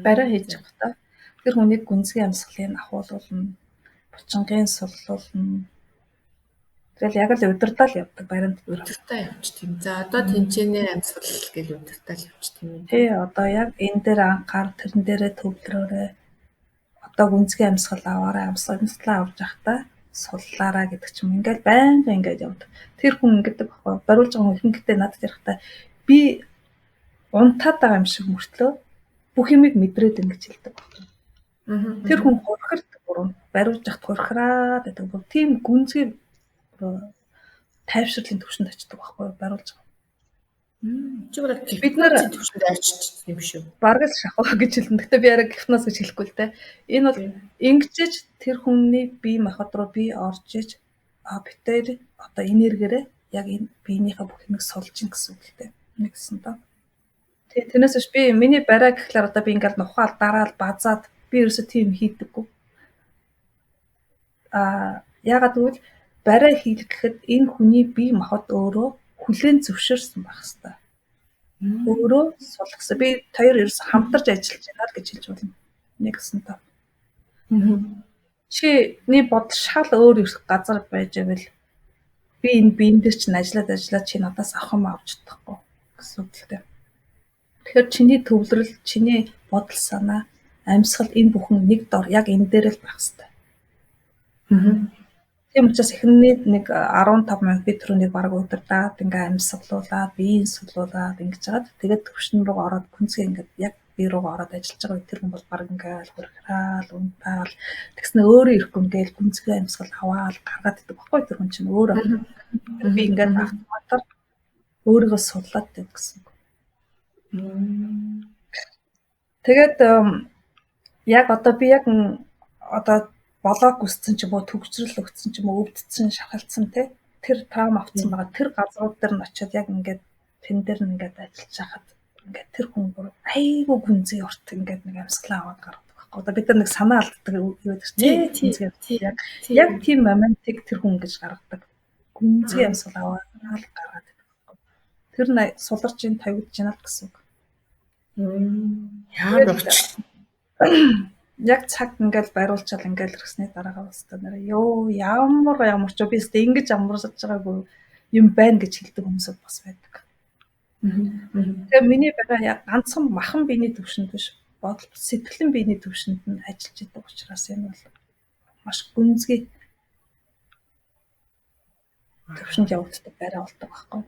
Барай хийж байхдаа тэр хүнийг гүнзгий амьсгалыг ахуулуулна, булчингийн суллуулна. Тэгэл яг л удирдаал явдаг баринд. Удирдаа явчих тийм. За одоо тэнцэнэ амьсгал гэж удирдаал явчих тийм үү? Тий, одоо яг энэ дээр анхаар, тэрэн дээрээ төвлөрөөрэй. Одоо гүнзгий амьсгал аваарай, амьсгалаа авч явахдаа суллаараа гэдэг ч юм. Ингээл байнга ингээд явдаг. Тэр хүн ингэдэг байхгүй. Бариулж байгаа хүн ихэнхдээ надад ярихдаа би унтаад байгаа юм шиг мөртлөө бүх юмыг мэдрээд ингэж хэлдэг байхгүй. Тэр хүн хурхирдаг бүр бариулж яхад хурхираад байдаг. Бүр тийм гүнзгий тайвширлын төвшөнд очдог байхгүй бариулж байгаа. Чи бараг бид нар төвшөнд очиж юм шүү. Бараг л шахуу гэж хэлнэ. Гэтэ би арай гипноз гэж хэлэхгүй л дээ. Энэ бол ингэжээж тэр хүний бие махбод руу би орж иж битээр одоо энергиэрээ яг энэ биенийхээ бүх юмыг сулж ин гэсэн үг л дээ. Нэгсэн доо. Тэгээ тэрнээс биш би миний барай гэхлээр одоо би ингээл нухаал дараал базаад би ерөөсөө тийм хийдэггүй. Яагаад гэвэл барай хийлгэхэд энэ хүний бие махбод өөрөө хүлээн зөвшөөрсөн байх хэвээр. Өөрөө сулгасан. Би хоёр ерөөсөө хамтарч ажиллаж байна л гэж хэлж болно. Нэгсэн тоо. Чиний бодол шал өөр газар байж байвал би энэ биен дээр чинь ажиллаад чи надаас авах юм авч чадахгүй гэсэн үг л дээ. Тэгэхээр чиний төвлөрөл, чиний бодол санаа, амьсгал энэ бүхэн нэг дор яг энэ дээр л байх хэвээр. Тийм учраас эхний нэг 15 минут би түрүүнийг бараг удирдаад ингээ амьсгалуулаад, биеийн сулуулаад ингэж хагаад тэгээд төвшин рүү ороод гүнзгий ингээд яг бие рүү ороод ажиллаж байгаа үед тэр хүн бол бараг ингээл хурхраал, унтаал тэгснэ өөрөө ирэхгүй ингээл гүнзгий амьсгал аваал гаргаад идэг баггүй тэр хүн чинь өөрөө. Би ингээд автоматар Өөрийгөө судлаад байд гэсэн үг. Тэгээд яг одоо би яг одоо блог үсцэн ч юм уу, төгжрөл өгсөн ч юм уу, өвдсөн, шархалцсан те тэр травм авцсан байгаа тэр газрууд дээр нь очиод яг ингээд тэн дээр нь ингээд ажиллаж байхад ингээд тэр хүн бүр айгүй гүнзгий урт ингээд нэг амьсгалаа аваад гаргадаг байхгүй. Одоо бид нар нэг санаа алддаг юу гэдэг чинь тийм яг тийм моментыг тэр хүн гэж гаргадаг. Гүнзгий амьсгал аваад гаргаад байдаг байхгүй. Тэр нь суларч ин тавигдж байна л гэсэн үг. Ямар очиж яг цаг ингээл бариулчаал ингээл ирсний дараагаа өстө нэрээ ёо ямар ямар ч би өстө ингэж амарч байгаагүй юм байна гэж хэлдэг хүмүүсүүд бас байдаг. Тэгээ миний байгаа яг ганцхан махан биений төвшөнд биш бодол сэтгэлэн биений төвшөнд нь ажиллаж идэг учраас энэ бол маш гүнзгий төвшөнд явагддаг барай болдог байхгүй.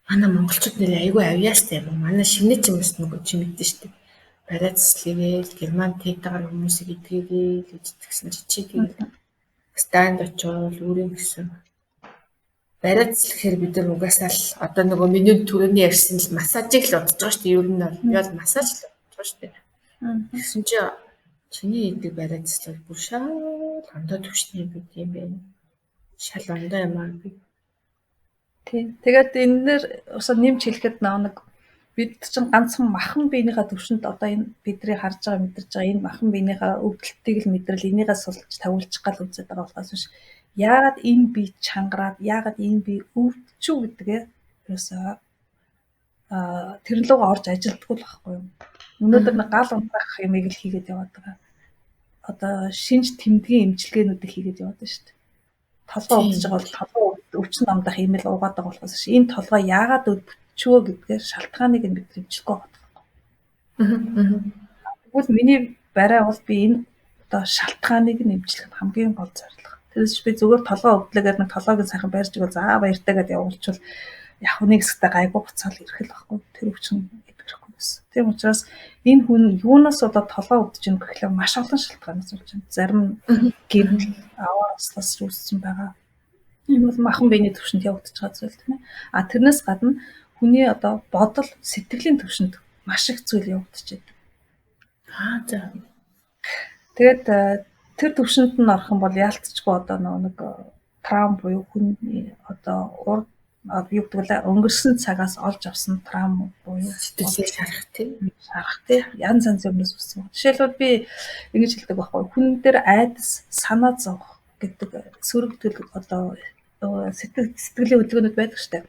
Манай монголчууд нэр айгүй авьяастай юм. Манай шинэ ч юм бас нөгөө чи мэдэн штэ. Барай цэцлэгээл герман тэтагаар хүмүүсийг идгээгээл гэж тэгсэн чи чи тэгээд станд очиод үүрэн гэсэн. Барай цэцлэхээр бид нар угаасаа л одоо нөгөө миний түрүүний ярьсан л массажийг л бодож байгаа штэ. Ер нь бол би бол массаж л бодож байгаа штэ. Тэгсэн чи чиний идэг барай цэцлэл бүр шал ондоо төвшний юм бид юм байна. Шал ондоо юм аа би. Тийм. Тэгээд энэ нэр усаа нэмж хэлэхэд нэг бид чинь ганцхан махан биенийхээ төвшөнд одоо энэ бидний харж байгаа мэдэрч байгаа энэ махан биенийхээ өвдөлтийг л мэдрэл энийгээ сулж тавиулчих гал үзээд байгаа болохоос биш. Яагаад энэ бие чангараад яагаад энэ бие өвдчихв гэдгээ ерөөсөө тэрэн лугаа орж ажилдаггүй л байхгүй юу. Өнөөдөр нэг гал унтраах юмыг л хийгээд яваад байгаа. Одоо шинж тэмдгийн эмчилгээнүүдийг хийгээд яваад байна шүү дээ. Толгой өвдөж байгаа бол толгой өвчин намдах юм л уугаад байгаа болохоос биш. Энэ толгой яагаад өвдчихвөө гэдгээр шалтгааныг нь бид эмчлэхгүй байгаа байхгүй. Тэгвэл миний барай бол би энэ одоо шалтгааныг нь эмчлэх нь хамгийн гол зорилго. Тэрээс би зүгээр толгой өвдлөгээр нэг толгойг нь сайхан барьж өгөөл за баяртай гэдээ явуулчвал яг нэг хэсэгтээ гайгүй буцаал ирэх л байхгүй. Тэр өвчин эдгэрэхгүй байсан. Тийм учраас энэ хүн юунаас болоод толгой өвдөж ийн гэхлээр маш олон шалтгаанаас болж байна. Зарим гэмтэл аваар ослоос үүссэн байгаа. Энэ бол махан биений төвшөнд явагдаж байгаа зүйл тийм ээ. А тэрнээс гадна хүний одоо бодол, сэтгэлийн төвшөнд маш их зүйл явагдаж байдаг. Аа за. Тэгээд тэр төвшөнд нь орох юм бол яалтчгүй одоо нэг травм буюу хүний одоо урд юу гэдэг вэ өнгөрсөн цагаас олж авсан травм буюу сэтгэлээ шарах тийм шарах тийм янз янз юмнаас үүссэн. Жишээлбэл би ингэж хэлдэг байхгүй хүн дээр айдас санаа зовох гэдэг сөрөг одоо сэтгэлийн хөдөлгөөнүүд байдаг штэ.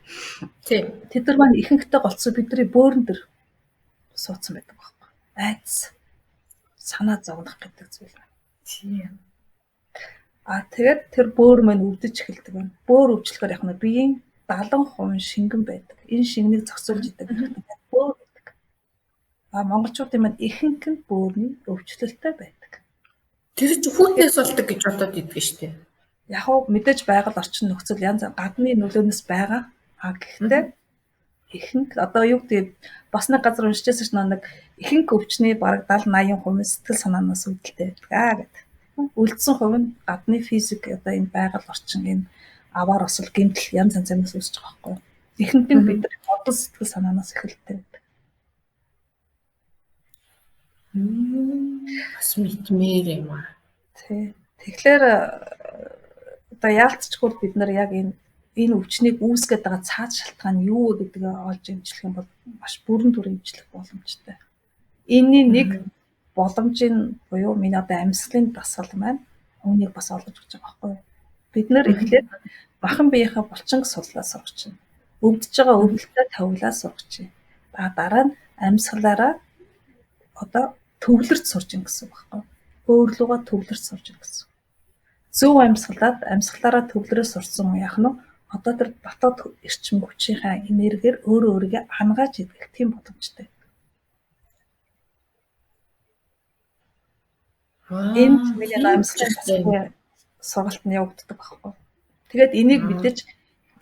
Тийм. Тэд нар маань ихэнхдээ голцсон бидний бөөрн дээр суудсан байдаг байхгүй. Айдас санаа зовнох гэдэг зүйл. Тийм. А тэгээд тэр бөөр маань өвдөж эхэлдэг байна. Бөөр өвчлөхөөр яг нь биеийн 70% шингэн байдаг. Энэ шингэнийг зохицуулж идэг хэрэгтэй бөөр байдаг. А монголчуудын маань ихэнх нь бөөрний өвчлөлттэй байдаг. Тэр чинь хүүтнээс болдог гэж бодоод иддэг шүү дээ. Яг уу мэдээж байгаль орчин нөхцөл янз гадны нөлөөнөөс байгаа. А гэхдээ ихэнх одоо юу гэдэг бас нэг газар уншижсэн чинь нэг ихэнх өвчний бараг 70 80% сэтгэл санаанаас үүдэлтэй байдаг аа гэдэг. Үлдсэн хувь нь гадны физик одоо энэ байгаль орчин энэ аваар осол гэмтэл янз янз юмнаас үүсэж байгаа байхгүй юу. Ихэнх нь бид нар бодол сэтгэл санаанаас эхэлдэг байдаг. Бас мэдмээр юм аа. Тий. Тэгэхээр одоо яалтчгүй бид нар яг энэ өвчнийг үүсгээд байгаа цаад шалтгаан юу вэ гэдгээ олж эмчлэх юм бол маш бүрэн дүр эмчлэх боломжтой. Энэний нэг боломжийн буюу миний одоо амьсгалын дасгал маань үүнийг бас олгож өгч байгаа байхгүй юу. Бид нэр эхлээд махан биеийнхээ булчинг судлаа сурах чинь. Өвдөж байгаа өвдөлтөд тавилаа сурах чинь. Дараа нь амьсгалаараа одоо төвлөрч сурч ин гэсэн үг байхгүй юу. Өөрлөгөө төвлөрч сурч ин гэсэн. Зөв амьсгалаад амьсгалаараа төвлөрөө сурсан яах нь одоо тэр дотоод эрчим хүчийнхаа энергиэр өөрөө өөрийгөө хангааж идэх тийм боломжтой. Энд миний амьсгалын дасгалын сургалт нь явагддаг байхгүй. Тэгээд энийг мэдээж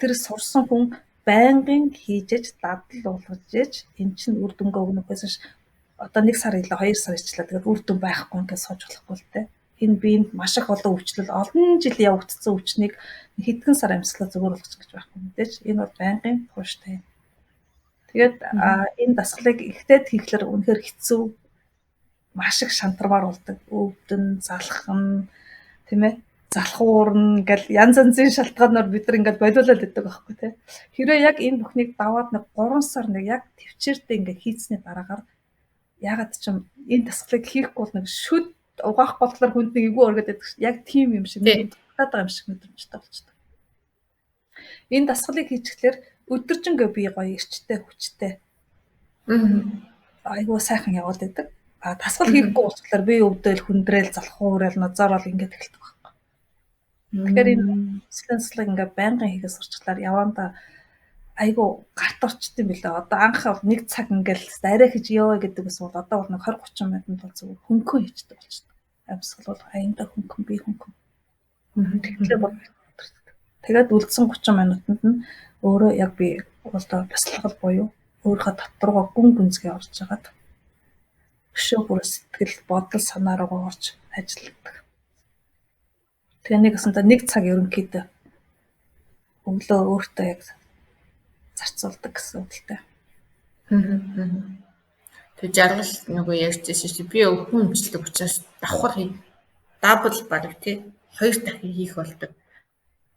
тэр сурсан хүн байнгын хийжээж дадал болгож ээж эн чинь үр дүнгээ өгнө гэхээс одоо 1 сар илүү 2 сар ичлээ тэгээд үр дүн байхгүй ингээд сууж болохгүй л дээ. Энэ биеинд маш их олон өвчлөл, олон жил явагдсан өвчнийг хэдхэн сар амьсгалаа зүгээр болгочих гэж байхгүй мэдээж. Энэ бол байнгын тууштай. Тэгээд энэ дасгалыг ихтэй хийхлээр үнэхээр хэцүү, маш их шантармаар болдог. Өвдөн, залхан, тийм ээ, залхуурна гэл янз янзын шалтгаанаар бид нар ингээд болиулаад байдаг байхгүй тий. Хэрвээ яг энэ бүхнийг даваад нэг 3 сар нэг яг төвчээртэй ингээд хийцний дараагаар ягаад ч юм энэ дасгалыг хийхгүй бол нэг шүд угаах болохоор хүнд нэг эвгүй өргөд байдаг шин. Яг тийм юм шиг нэг дутаад байгаа юм шиг мэдрэмжтэй болчихдог. Энэ дасгалыг хийчихлээр өдөржингөө би гоё эрчтэй хүчтэй. Айгуу сайхан яваад байдаг. А дасгал хийхгүй болохоор би өвдөөл хүндрэл залхуурал нозоорол ингээд эхэлдэг байхгүй. Тэгэхээр энэ дасгалыг ингээд байнгын хийхээс сурчлаар явандаа айгуу гарт орчт юм билээ. Одоо анх бол нэг цаг ингээл арай хийж яваа гэдэг ус бол одоо бол нэг 20 30 минутанд бол зүгээр хөнгөн хийждэг болчихдог. Амьсгал бол аяндаа хөнгөн, би хөнгөн. Тэгэхээр бол тэгээд үлдсэн 30 минутанд нь өөрөө яг би одоо бясалгал буюу өөрийнхөө доторгоо гүн гүнзгий орж агаад өшөө бүр сэтгэл бодол санаа руугаа орж ажилладаг. Тэгээ нэг гэсэндээ нэг цаг ерөнхийдөө өглөө өөртөө яг зарцуулдаг гэсэн үг л дээ. Тэг жаргал нөгөө ярьжсэн чинь би өвхөн өмчлөг учраас давхар хий. Дабл баг тий 2 дахин хийх болдог.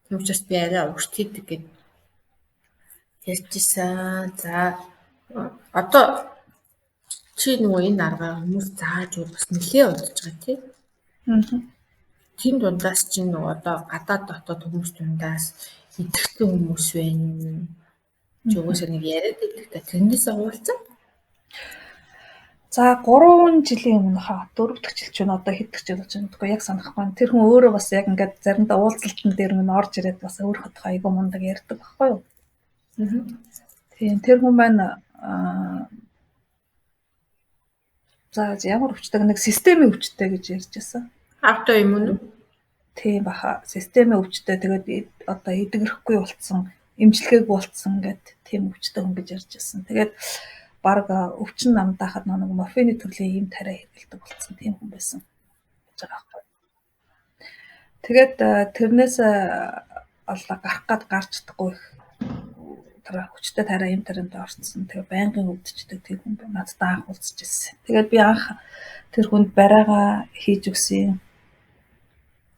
Тийм учраас би арай урт хийдэг гэд ярьжсэн. За одоо чи нөгөө энэ аргаа хүмүүс зааж бол бас нэлээ удаж байгаа тий. Тин дундаас чинь нөгөө одоо гадаад дотоод хүмүүс дундаас идэвхтэй хүмүүс байна. Чи угаасаа нэг яриад байдаг та тэрнээсээ хуваалцаа. За 3 жилийн өмнө хаа 4 дахь жил ч байна, одоо хэд дэх жил болж байна гэдэггүй яг санахгүй байна. Тэр хүн өөрөө бас яг ингээд заримдаа уулзалтан дээр минь орж ирээд бас өөрийнхөө тухай айгүй мундаг ярьдаг байхгүй юу? Тийм, тэр хүн маань за ямар өвчтэй нэг системийн өвчтэй гэж ярьж байсан. Автоиммун үү? Тийм баха. Системийн өвчтэй, тэгээд одоо эдгэрэхгүй болцсон, эмчилгээгүй болцсон гэд тийм өвчтэй хүн гэж ярьж байсан. Тэгээд баг өвчин намдаахад нэг морфины төрлийн ийм тариа хэрэглэдэг болцсон тийм хүн байсан гэж байгаа байхгүй. Тэгээд тэрнээс олоо гарах гад гарч чадахгүй их тэр хүчтэй тариа ийм тарианд орцсон. Тэгээд байнгын өвдчихдэг тийм хүн надтай анх уулзч ирсэн. Тэгээд би анх тэр хүнд бариагаа хийж өгсөн.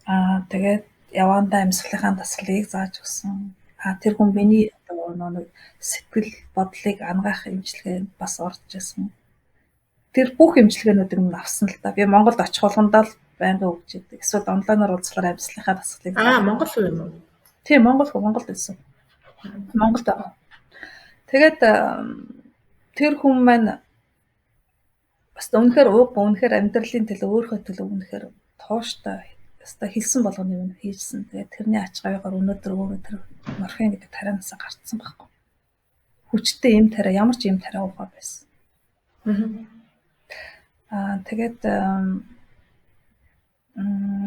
Аа тэгээд явандаа амьсгалынхаа дасгалыг зааж өгсөн. А тэр хүн миний одоо нэг сэтгэл бодлыг ангаах эмчилгээнд бас орж исэн. Тэр бүх эмчилгээнүүдийг нь авсан л да. Би Монголд очих болгондоо л байнгын өгч идэг. Эсвэл онлайнаар уулзлаар амьсгалынхаа дасгалыг. Аа Монгол хүн юм уу? Тийм, Монгол хүн, Монголд байсан. Монголд байгаа. Тэгээд тэр хүн маань бас үнэхээр ууг, үнэхээр амьдралын төлөө, өөрийнхөө төлөө үнэхээр тууштай өстой хэлсэн болгоно юм хийжсэн. Тэгээд тэрний ач гавьгаар өнөөдөр өөрөө тэр морфин гэдэг тарианаас гарцсан байхгүй. Хүчтэй юм тариа, ямар ч юм тариа уухаа байсан. Аа тэгээд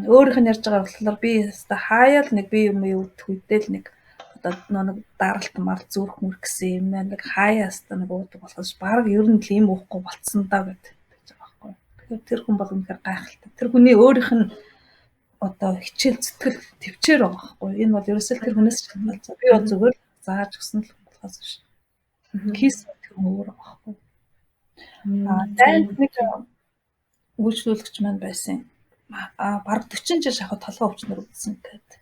өөрийнх нь ярьж байгаа болохоор би өстой хаяал нэг би юм өвдөх үедээ л нэг одоо нэг даралт мал зүрх мөр гэсэн юм нэг хаяа өстой нэг уудаг болохоос баг ер нь л юм уухгүй болцсон даа гэдэг байгаа байхгүй. Тэгэхээр тэр хүн бол үнэхээр гайхалтай. Тэр хүний өөрийнх нь одоо хичээл зүтгэл төвчээр байгаа байхгүй. Энэ бол ерөөсөө тэр хүнээс шалтгаалж. Би бол зүгээр зааж өгсөн л болохоос биш. Хийсэн тэр хүн өөр байгаа байхгүй. Аа дайнд нэг үйлчлүүлэгч маань байсан. Аа бараг 40 жил шахуу толгой өвчнөр өвдсөн гэдэг.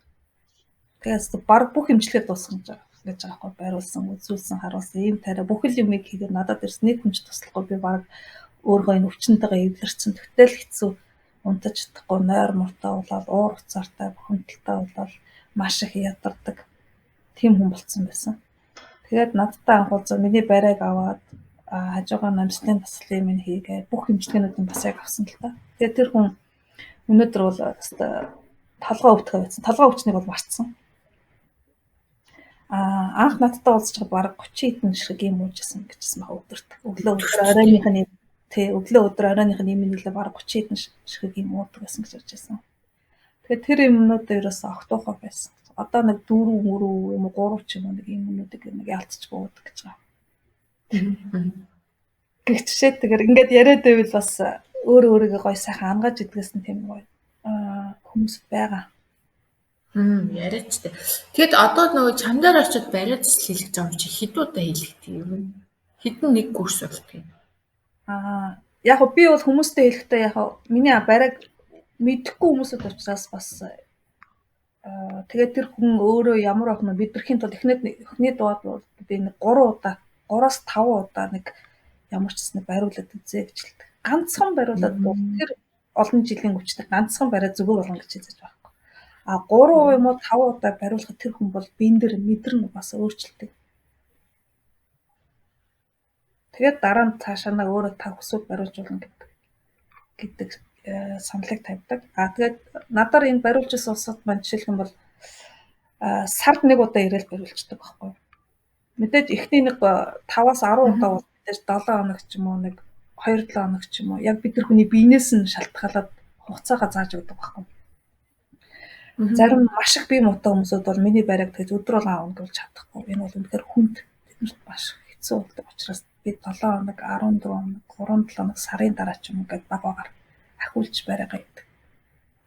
Тэгээс бараг бүх эмчилгээ дуусгаж байгаа гэж байгаа байхгүй. Бариулсан, үзүүлсэн, харуулсан ийм тариа бүх л юмыг хийгээд надад ирсэн нэг хүн ч туслахгүй би бараг өөргөө энэ өвчнөтэйгээ эвлэрсэн. Тэгтэл хэцүү. Унтаж чадахгүй, нойр муртай болоод, уур уцаартай, бухимдалтай болоод маш их ядардаг тийм хүн болцсон байсан. Тэгээд надтай анх уулзаа миний бариаг аваад хажуугаар амьсгалын дасгалыг минь хийгээд бүх эмчилгээнүүдийг бас яг авсан л та. Тэгээд тэр хүн өнөөдөр бол өстой толгой өвдөхөө байсан. Толгой өвчнийг бол мартсан. Аа анх надтай уулзч байгаад бараг 30 хэдэн ширхэг юм уужсэн гэжсэн баг өдөрт. Өглөө өдөр оройных нь тий өглөө өдөр оройных нь юм нэлээ бараг 30 хэдэн ширхэг юм уудаг байсан гэж ярьж байсан. Тэгэхээр тэр юмнууд ерөөсөө огтуухай байсан. Одоо нэг 4 мөрөө юм уу 3 ч юм уу нэг юмнуудыг нэг яалтчгүй уудаг гэж байгаа. Гэх жишээ тэгэхээр ингээд яриад байвал бас өөрөө өөрийгөө гой сайхан ангаж идгээс нь тийм гоё хүмүүс байгаа. Яриач та. Тэгэд одоо нөгөө чам дээр очиод бариа засал хийлгэж байгаа юм чи хэд удаа хийлгдэг юм? Хэдэн нэг курс болдгийг юм? Яг би бол хүмүүстэй хэлэхдээ яг миний бариаг мэдэхгүй хүмүүсүүд учраас бас тэгээд тэр хүн өөрөө ямар байх нь мэдрэхийн тулд эхний дугаар бол би нэг 3 удаа 3-5 удаа нэг ямар ч гэсэн бариулаад үзье гэж хэлдэг. Ганцхан бариулаад бол тэр олон жилийн хүчтэй ганцхан бариа зүгээр болгоно гэж хэлж байхгүй. А 3 юм уу 5 удаа бариулахад тэр хүн бол биен дээр мэдэрнэ бас өөрчлөлтөг. Тэгээд дараа нь цаашаа нь өөрөө та хүсвэл бариулж болно гэдэг саналыг тавьдаг. А тэгээд надаар энэ бариулж ирсэн улсад маань жишээлх юм бол сард нэг удаа ирээл бариулждаг байхгүй. Мэдээж эхний нэг 5-аас 10 удаа бол мэдээж 7 хоног ч юм уу нэг 2-7 хоног ч юм уу яг бид нар хүний биенээс нь шалтгаалаад хугацаагаа зааж өгдөг байхгүй. Зарим маш их бие муутай хүмүүсүүд бол миний бариаг тэгж өдөр болгон авна гэж чадахгүй. Энэ бол үнэхээр хүнд тэднэрт маш хэцүү болдог учраас би 7 хоног, 14 хоног, 3-7 хоног сарын дараа ч юм уу гэд баг багаар ахиулж бариагаа идэг.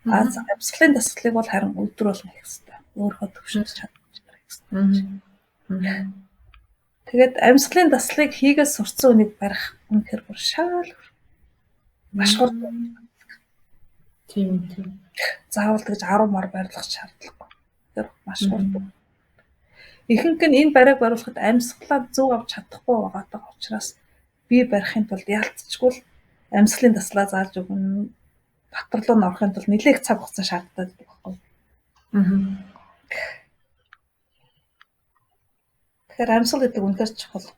А амьсгалын дасгалыг бол харин өдөр болгон хийх хэрэгтэй. Өөрийнхөө төвшөнд чадчих хийх хэрэгтэй. Тэгээд амьсгалын дасгалыг хийгээд сурцсан үнийг барих үнэхээр бүр шаал маш хурд. Тийм тийм. Заавал тэгж 10 мар барилгах шаардлагагүй. Тэгэхээр маш хурд. Ихэнх нь энэ бариаг бариулахад амьсгалаа зөв авч чадахгүй байгаатай учраас бие барихын тулд ялцчгүй л амьсгалын таслаа зааж өгнө. Дотор руу н орохын тулд нэлээх цаг хугацаа шаарддаг байхгүй. Тэгэхээр амьсгал гэдэг үнэхээр чухал.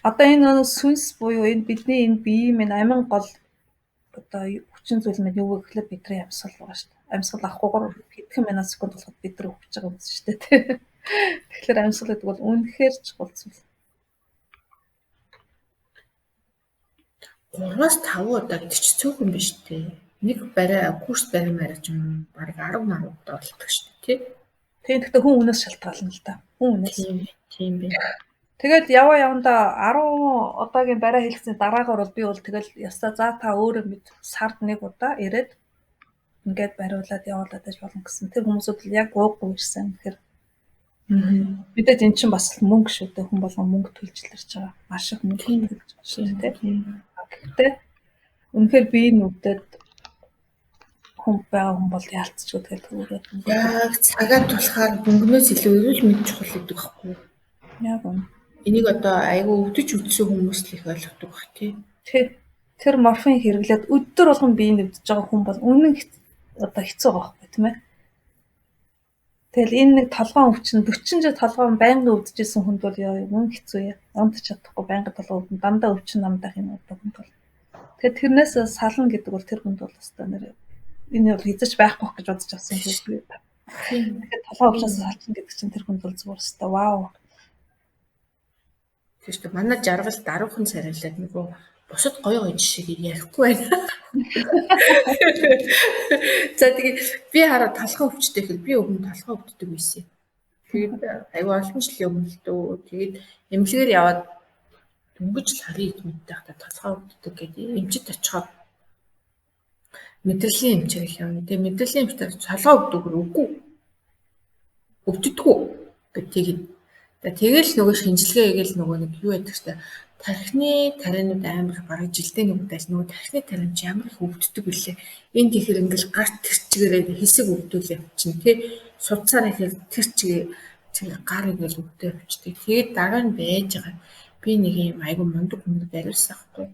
Одоо энэ сүнс буюу энэ бидний энэ биеийн минь амин гол одоо хүчин зүйл минь юу вэ гэхлээр бидний амьсгал байгаа шүү дээ. Амьсгал авахгүйгээр хэдхэн минут секунд болоход бид нар өвч байгаа юм шүү дээ. Тэгэхээр амьсгал гэдэг бол үнэхээр чухал зүйл. 3-5 удаа гэдэг чи цөөхөн биш үү? Нэг бариа курс бариа мараа ч юм бараг 10 мар удаа болдог шүү дээ, тий? Тийм, гэхдээ хүн үнээс шалтгаална л да. Хүн үнээс. Тийм бэ. Тэгэл яваа явандаа 10 удаагийн бариа хийлгэсний дараагаар бол би бол тэгэл ястаа за та өөрөө мэд сард нэг удаа ирээд ингээд бариулаад явуулаад байж болно гэсэн. Тэр хүмүүсүүд л яг ууггүй ирсэн. Тэгэхээр мэдээж эн чинь бас мөнгө шүү дээ. Хүн болгон мөнгө төлж л ирж байгаа. Маш их мөнгө төлж байгаа шүү дээ. Гэхдээ үнэхээр бие нүдэд хүн байгаа хүн бол яалтчгүй тэгэл төрөөд яг цагаа тулахаар мөнгнөөс илүү эрүүл мэнд чухал гэдэг байхгүй юу? Яг үнэ. Энийг одоо айгүй өвдөж үдсэн хүмүүс л их ойлгодог бах тий. Тэр морфин хэрэглээд өдөр болгон бие нүдж байгаа хүн бол үнэн одоо хэцүү байгаа байхгүй тийм ээ. Тэгэл энэ нэг толгоон өвчин 40 жил толгоон байнга өвдөжсэн хүнд бол яа мөн хэцүү яа. Унтж чадахгүй байнга толгой өвдөн дандаа өвчин намдах юм одоо хүнд бол. Тэгэхээр тэрнээс сална гэдэг бол тэр хүнд бол өстой нэр энэ бол хизэж байхгүй гэж бодож авсан юм би. Тэгэхээр толгой өвчнөөс салчихна гэдэг чинь тэр хүнд бол зүгээр өстой вау. Тэр чинь манай жаргал даруухан царайлаад нөгөө бусад гоё гоё жишээг ярихгүй байна. За тэгээд би хараа толгой өвчтэй гэхэд би өмнө толгой өвддөг байсан. Тэгээд аюу олон жилийн өмнө л дөө. Тэгээд эмнэлгээр яваад дөнгөж л 20 мэдтэй байхдаа толгой өвддөг гэдэг эмчит очихоор мэдрэлийн эмчээр их явна. Тэгээд мэдрэлийн эмчээр толгой өвдөг үгүй. Өвддөггүй гэдэг тэгээд тэгэл нөгөө шинжилгээ хийгээл нөгөө нэг юу яадаг штэ тархины тарианууд амар бараг жилдээ нэг удаа л нөгөө тархины тариан чи ямар их өвддөг вүлээ. Энд ихээр ингээл гарт тэр чигээрээ хэсэг өвдөл явчихна тий. Судсаар ихээр тэр чигээ гар ингээл өвдөө явчихдаг. Тэгээд дараа нь байж байгаа. Би нэг юм айгу мундаг хүнд бариулсан байхгүй.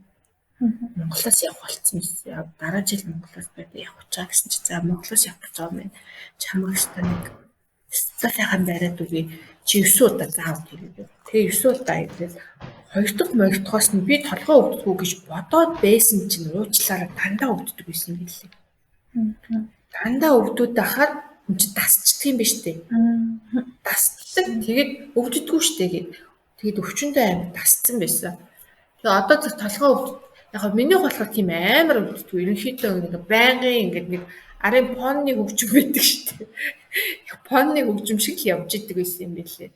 Монголоос явах болцсон юм. Дараа жил Монголоос байд явах чаа гэсэн чи за Монголоос явах гэж байгаа юм байна. Чамаг өстой нэг сайхан бариад үгүй. Чи 9 удаа заавал хийгээд. Тэгээ 9 удаа хийгээд хоёр дахь моёрдохоос нь би толгой өвддгүү гэж бодоод байсан чинь уучлаарай дандаа өвддөг байсан юм билээ. Дандаа өвдүүд ахаар хүн чинь дасчдаг юм биш үү? Дасдаг. Тэгээд өвддгүү штэ гээд. Тэгээд өвчөндөө амар дасцсан байсан. Тэгээ одоо тэр толгой өвд яг миний болохоор тийм амар өвддгүү. Ерөнхийдөө нэг байнгын ингээд нэг арын понны хөгжим байдаг штэ. Понны хөгжим шиг л явж идэг байсан юм билээ.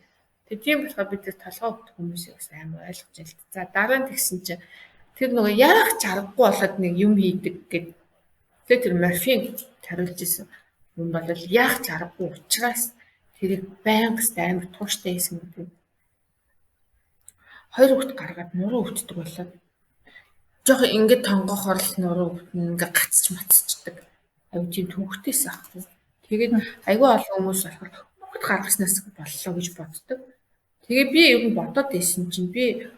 Тэгээ тийм болохоор бид тэр толгой өвдөх хүмүүсийг бас амар ойлгож байна л. За дараа нь тэгсэн чинь тэр нөгөө яах ч аргагүй болоод нэг юм хийдэг гэд. Тэгээ тэр морфин хариулж исэн. Юм бол яах ч аргагүй учраас тэрийг байнга амар тууштай хийсэн гэдэг. Хоёр хүүхэд гаргаад нуруу өвддөг болоод жоохон ингээд тонгохоор л нуруу өвдөн ингээд гацч мацчдаг. Аюу тийм төвхтэйс аахгүй. Тэгээд айгүй олон хүмүүс болохоор хүүхэд гаргаснаас боллоо гэж боддог. Тэгээ би ер нь бодоод байсан чинь би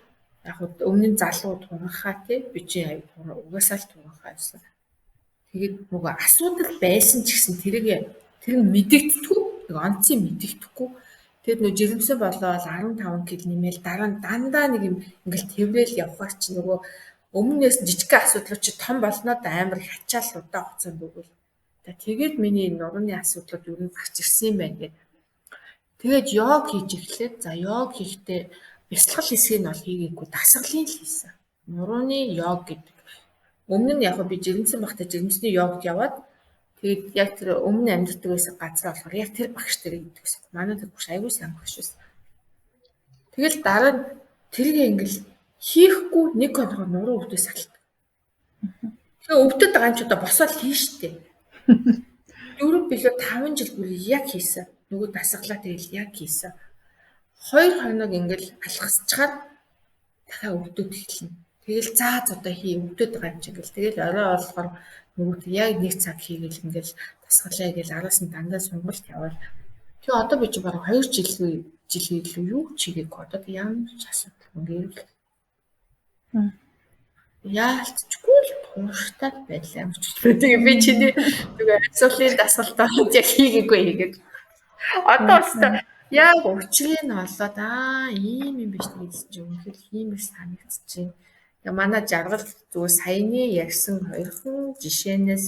яг өмнө нь залуу туранхаа тий би чинь аюу угаасаа л туранхаа байсан. Тэгээд нөгөө асуудал байсан ч гэсэн тэрийг тэр нь мэдэгдэхгүй нэг онцгийн мэдэгдэхгүй. Тэгээд нөгөө жирэмсэн болоод 15 кг нэмэл дараа нь дандаа нэг юм ингээл тэрвэл явхаар чи нөгөө өмнөөс нь жижигхэн асуудлууд чи том болноо да амар их ачаал удаан хугацаанд өгвөл. Тэгээд миний нурууны асуудлууд ер нь гарч ирсэн юм байна гэдэг. Тэгээд йог хийж эхлээд за йог хийхдээ бясалгал хэсгийг нь бол хийгээгүй дасгалын л хийсэн. Нурууны йог гэдэг. Өмнө нь яг би жирэмсэн байхдаа жирэмсний йогт яваад тэгээд яг тэр өмнө амьдардаг байсан газар болохоор яг тэр багш дээр иддэг гэсэн. Манай тэр багш аягүй сайн багш байсан. Тэгэл дараа нь тэрийг ингээл хийхгүй нэг хоногор нуруу өвдөөс салдаг. Тэгээ өвдөд байгаа юм чи одоо босоод хийн штэ. 4 билүү 5 жил бүр яг хийсэн. Нөгөө дасгалаа тэгэл яг хийсэн. 2 хоног ингээл алхасчаар дахиад өвдөд эхэлнэ. Тэгэл заа одоо хий өвдөд байгаа юм чи ингээл тэгэл орой болохоор нөгөөт яг нэг цаг хийгээл ингээл дасгалаа гээл араас нь дандаа сонголт яваал. Тэгээ одоо би чи бараг 2 жил илүү юу ч хийгээгүй одоо ямар ч асуудал ингээл яалтчгүй л тууштай байлаа юм ч. Тэгээ би чиний нөгөө амьсгалын дасгалтаа яг хийгээгүй хийгээд. Одоо өстө яг учрыг нь олоод ийм юм биш гэсэн чинь үнэхээр хиймэр санагдчихэв. Тэгээ манай жаргал зүгээр саяны ярьсан хоёрхан жишээнээс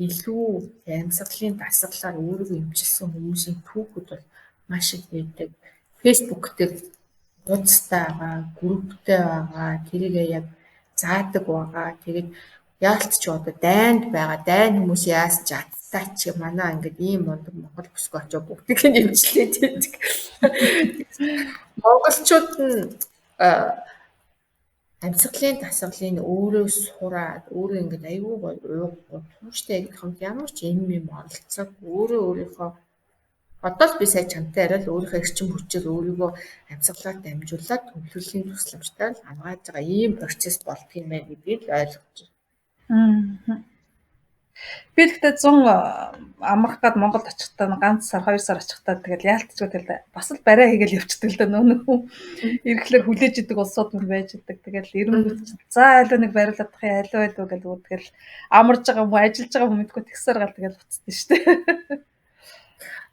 илүү амьсгалын дасгалаар өөрийгөө эмчилсэн хүмүүсийн түүхүүд бол маш их байдаг. Facebook дээр хуудастай байгаа, групптэй байгаа, тэрийг яг заадаг байгаа. Тэгээд яалт ч одоо дайнд байгаа. Дайн хүмүүс яасан ч аттай ч манай ингээд ийм мундаг Монгол бүсгүй очоо бүгдийг нь эмчлээд байдаг. Монголчууд нь амьсгалын дасгалын өөрөө сураад өөрөө ингээд аюу гоё ууг тууштай гэдэг юм ямар ч юм юм оролцоог өөрөө өөрийнхөө одоо л би сая чамтай яриад өөрийнхөө эрчим хүчээр өөрийгөө амьсгалаар дамжуулаад төвлөрлийн тусламжтай л хамгааж байгаа ийм процесс болдго юм байна гэдгийг л ойлгож байна. Би тэгтээ 100 амрах гад Монголд очихдаа ганц сар 2 сар очихдаа тэгэл яалтчгүй тэгэл бас л барай хийгээл явчихдаг л да нөө хүн ирэхлээр хүлээж идэг улсууд мөр байж идэг. Тэгэл ирэнгүүт чинь за алуу нэг бариулах юм алуу алуу гэл тэгэл амарж байгаа юм уу ажиллаж байгаа юм мэдгүй тэгсээр гал тэгэл буцдаг шүү дээ.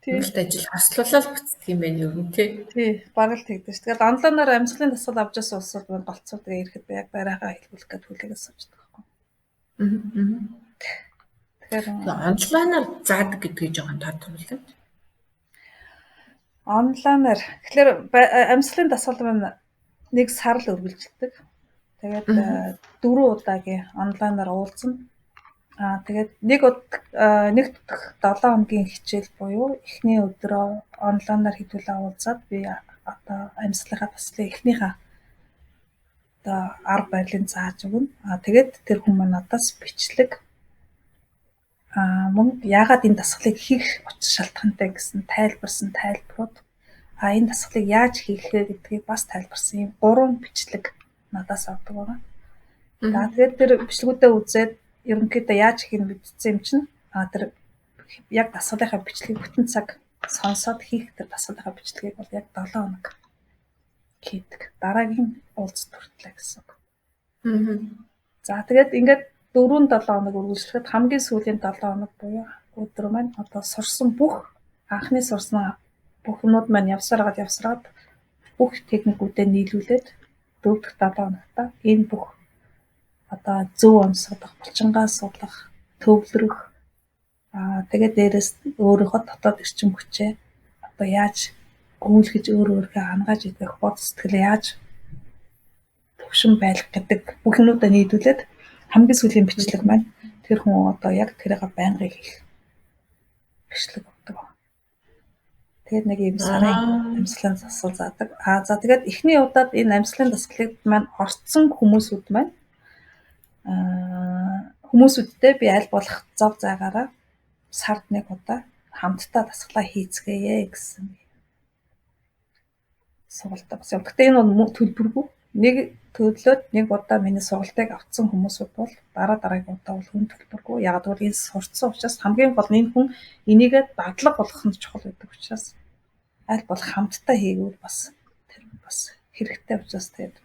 Монголд ажил хослуулаад буцдаг юм байна юу юм тий. Тий, бараг л тэгдэг ш. Тэгэл онлайнаар амьсгалын дасгал авч байсан улсууд мань голцоо тэгээ ирэхэд яг барайгаа хэлбэлэх гээд хүлээгээд суучдаг байхгүй. Тэгэхээр онлайнаар заадаг гэдгийг жоохон тодорхойлоо. Онлайнаар тэгэхээр амьсгалын дасгал маань нэг сар л үргэлжилдэг. Тэгээд 4 удаагийн онлайнаар уулзна. Тэгээд нэг дэх 7 хоногийн хичээл буюу эхний өдрөө онлайнаар хэдүүлээ уулзаад би одоо амьсгалынхаа дасгалын эхнийхээ одоо арга барилыг зааж өгнө. Тэгээд тэр хүн маань надаас бичлэг мөн яагаад энэ дасгалыг хийх учир шалтгаантай гэсэн тайлбарсан тайлбарууд энэ дасгалыг яаж хийх вэ гэдгийг бас тайлбарсан юм 3 бичлэг надаас авдаг байгаа. За тэгээд тэр бичлэгүүдээ үзээд ерөнхийдөө яаж хийх нь мэдсэн юм чинь тэр яг дасгалынхаа бичлэгийг бүтэн цаг сонсоод хийх тэр дасгалынхаа бичлэгийг бол яг 7 хоног хийдэг. Дараагийн уулзалт хүртлээ гэсэн үг. За тэгээд ингээд 4-7 хоног үргэлжлэхэд хамгийн сүүлийн 7 хоног буюу өдөр маань одоо сурсан бүх анхны сурсан бүх юмуд маань явсараад бүх техникүүдэд нийлүүлээд 4 дахь 7 хоногт энэ бүх одоо зөв онцгойдох, булчингаа суулгах, төвлөрөх, тэгээд дээрээс өөрийнхөө дотоод эрчим хүчээ одоо яаж гүйлгэж өөр өөрийгөө ангааж идэх, бод сэтгэлээ яаж төвшин байлгах гэдэг бүх юмудаа нийлүүлээд хамгийн сүүлийн бичлэг маань тэр хүн одоо яг тэрийг байнгын хийх бичлэг өгдөг. Тэгээд нэг юм сарын амьсгалын дасгал заадаг. За тэгээд эхний удаад энэ амьсгалын дасгалыг маань орцсон хүмүүсүүд маань хүмүүсүүдтэй би аль болох зав заагаараа Сард нэг удаа хамтдаа дасгалаа хийцгээе гэсэн сургалтаа бас явдаг. Гэхдээ энэ бол төлбөргүй. Нэг төлөөд нэг удаа миний сургалтыг авсан хүмүүсүүд бол дараа дараагийн удаа бол хүн төлбөргүй. Яагаад гэвэл энэ сурцсан учраас хамгийн гол нь энэ хүн энийгээ дадлага болгох нь чухал байдаг учраас аль болох хамтдаа хийгээвэл бас тэр бас хэрэгтэй учраас тэгээд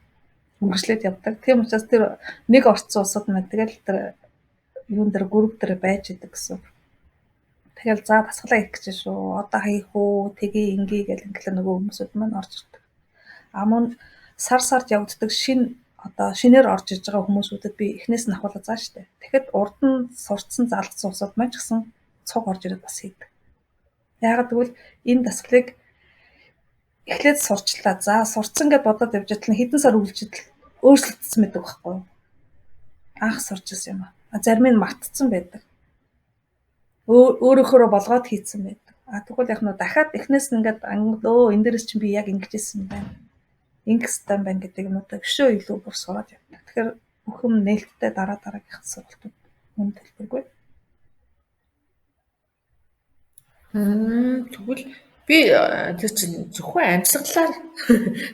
үргэлжлээд явдаг. Тийм учраас тэр нэг орцсон улсад маань тэгэл тэр юун дээр групп дээр байж идэг гэсэн. Тэгэл за дасгалаа хийх гэж шүү. Одоо хийх үү, тэгье ингэе гэл ингэлээ нөгөө хүмүүсүүд маань орж ирдэг. А мөн сар сард явагддаг шинэ одоо шинээр орж иж байгаа хүмүүсүүдэд би эхнээс нь ахуулаад заа штэ. Тэгэхэд урд нь сурцсан залгацсан улсууд маань ч гэсэн цуг орж ирээд бас хийдэг. Яагаад гэвэл энэ дасгалыг эхлээд сурчлаа. За сурцсан гэд бодоод явж байтал хэдэн сар үргэлжлэл өөрчлөгдсөн байдаг байхгүй юу? Анх сурч ирсэн юм аа. Зарим нь мартцсан байдаг. Өөрөөхөөрөө болгоод хийцэн байдаг. А тэгвэл яг нөө дахиад эхнээс нь ингээд өө энэ дээрээс чинь би яг ингэж исэн байна. Ингэх ёстой юм байна гэдэг юмудаа өшөө илүү бүр сураад явдаг. Тэгэхээр бүх юм нээлттэй дараа дараагийнх сургалтууд үн төлбөргүй. Тэгвэл би тэр чинь зөвхөн амьсгалаар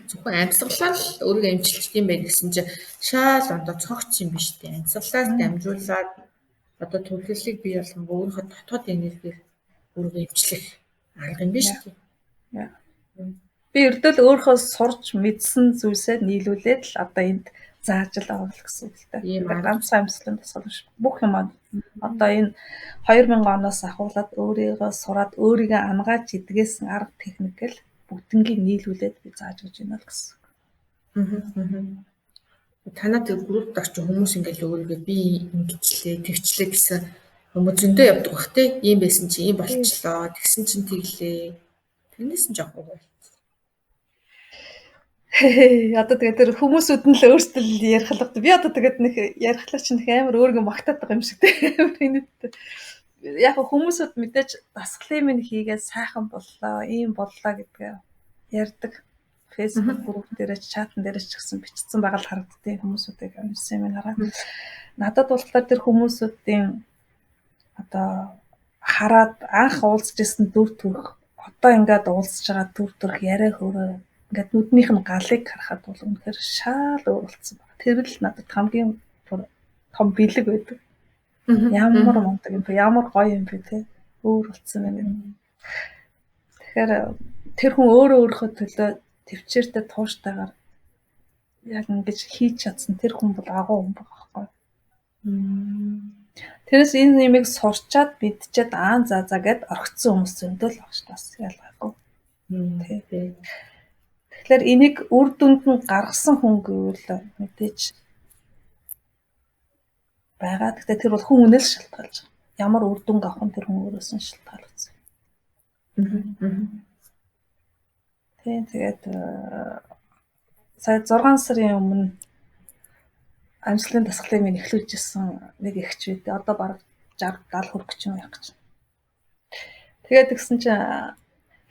зөвхөн амьсгалаар л өөрийгөө эмчилдэг юм байна гэсэн чинь шаал ондоо цогц юм биш үү? Амьсгалаас дамжуулаад одоо төвлөрлийг бий болгон өөрийнхөө дотоод энергиэр өөрийгөө эмчлэх арга юм биш үү? Би ердөө л өөрийнхөө сурч мэдсэн зүйлсээ нийлүүлээд л одоо энд зааж л байгаа л гэсэн үг л дээ. Ийм арга. Ганцхан амьсгалын дасгал биш. Бүх юм одоо энэ 2000 оноос ахуулаад өөрийгөө сураад өөрийгөө ангааж идгээсэн арга техник л бүгднгийг нийлүүлээд би зааж өгч байна л гэсэн. Танаа тэр группт орчин хүмүүс ингээл өөрийгөө би ингэчлээ, тэгчлээ гэсэн хүмүүс зөндөө явдаг бах те. Ийм байсан чи ийм болчлоо, тэгсэн чинь тэглээ. Тэрнээс нь жоох уу. Одоо тэгээд тэр хүмүүсүүд нь л өөрсдөө л ярихлага. Би одоо тэгээд нэг ярихлаа чинь нэг амар өөрийгөө магтаад байгаа юм шиг те. Амар инээдтэй. Яг хүмүүсүүд мэдээж дасгалын минь хийгээд сайхан боллоо, ийм боллоо гэдгээ ярьдаг. Facebook групп дээрээ ч чатан дээрээ ч гэсэн бичсэн байгаа л харагддیں۔ Хүмүүсүүдийг уншсан юм хараад. Надад болохоор тэр хүмүүсүүдийн одоо хараад анх уулзж исэн дүр төрх одоо ингээд уулзж байгаа дүр төрх яриа хөрөө ингээд нүднийх нь галыг харахад бол үнэхээр шал өөр болсон байна. Тэр л надад хамгийн том бэлэг байдаг. Ямар мундаг юм бэ? Ямар гоё юм бэ те? Өөр болсон байна. Тэгэхээр тэр хүн өөрөө өөрийнхөө төлөө төвчээртэй тууштайгаар яг ингэж хийж чадсан тэр хүн бол агуу хүн байгаа байхгүй. Тэрээс энэ нэмийг сурчаад мэдчихэд аа за за гэд орхицсан хүмүүс зөндөл баг шүү бас ялгаагүй. Тий. Тэгэхээр энийг үр дүнд нь гаргасан хүн гэвэл мэдээж байгаа. Гэхдээ тэр бол хүн үнээс шалтгаалж байгаа. Ямар үр дүнг авах нь тэр хүн өөрөөс нь шалтгаалагдсан. Тийм тэгээд сая 6 сарын өмнө амьсгалын дасгалыг минь эхлүүлж исэн нэг эгч үү. Одоо бараг 60 70 хүрэх гэж юм яах гэж. Тэгээд тэгсэн чинь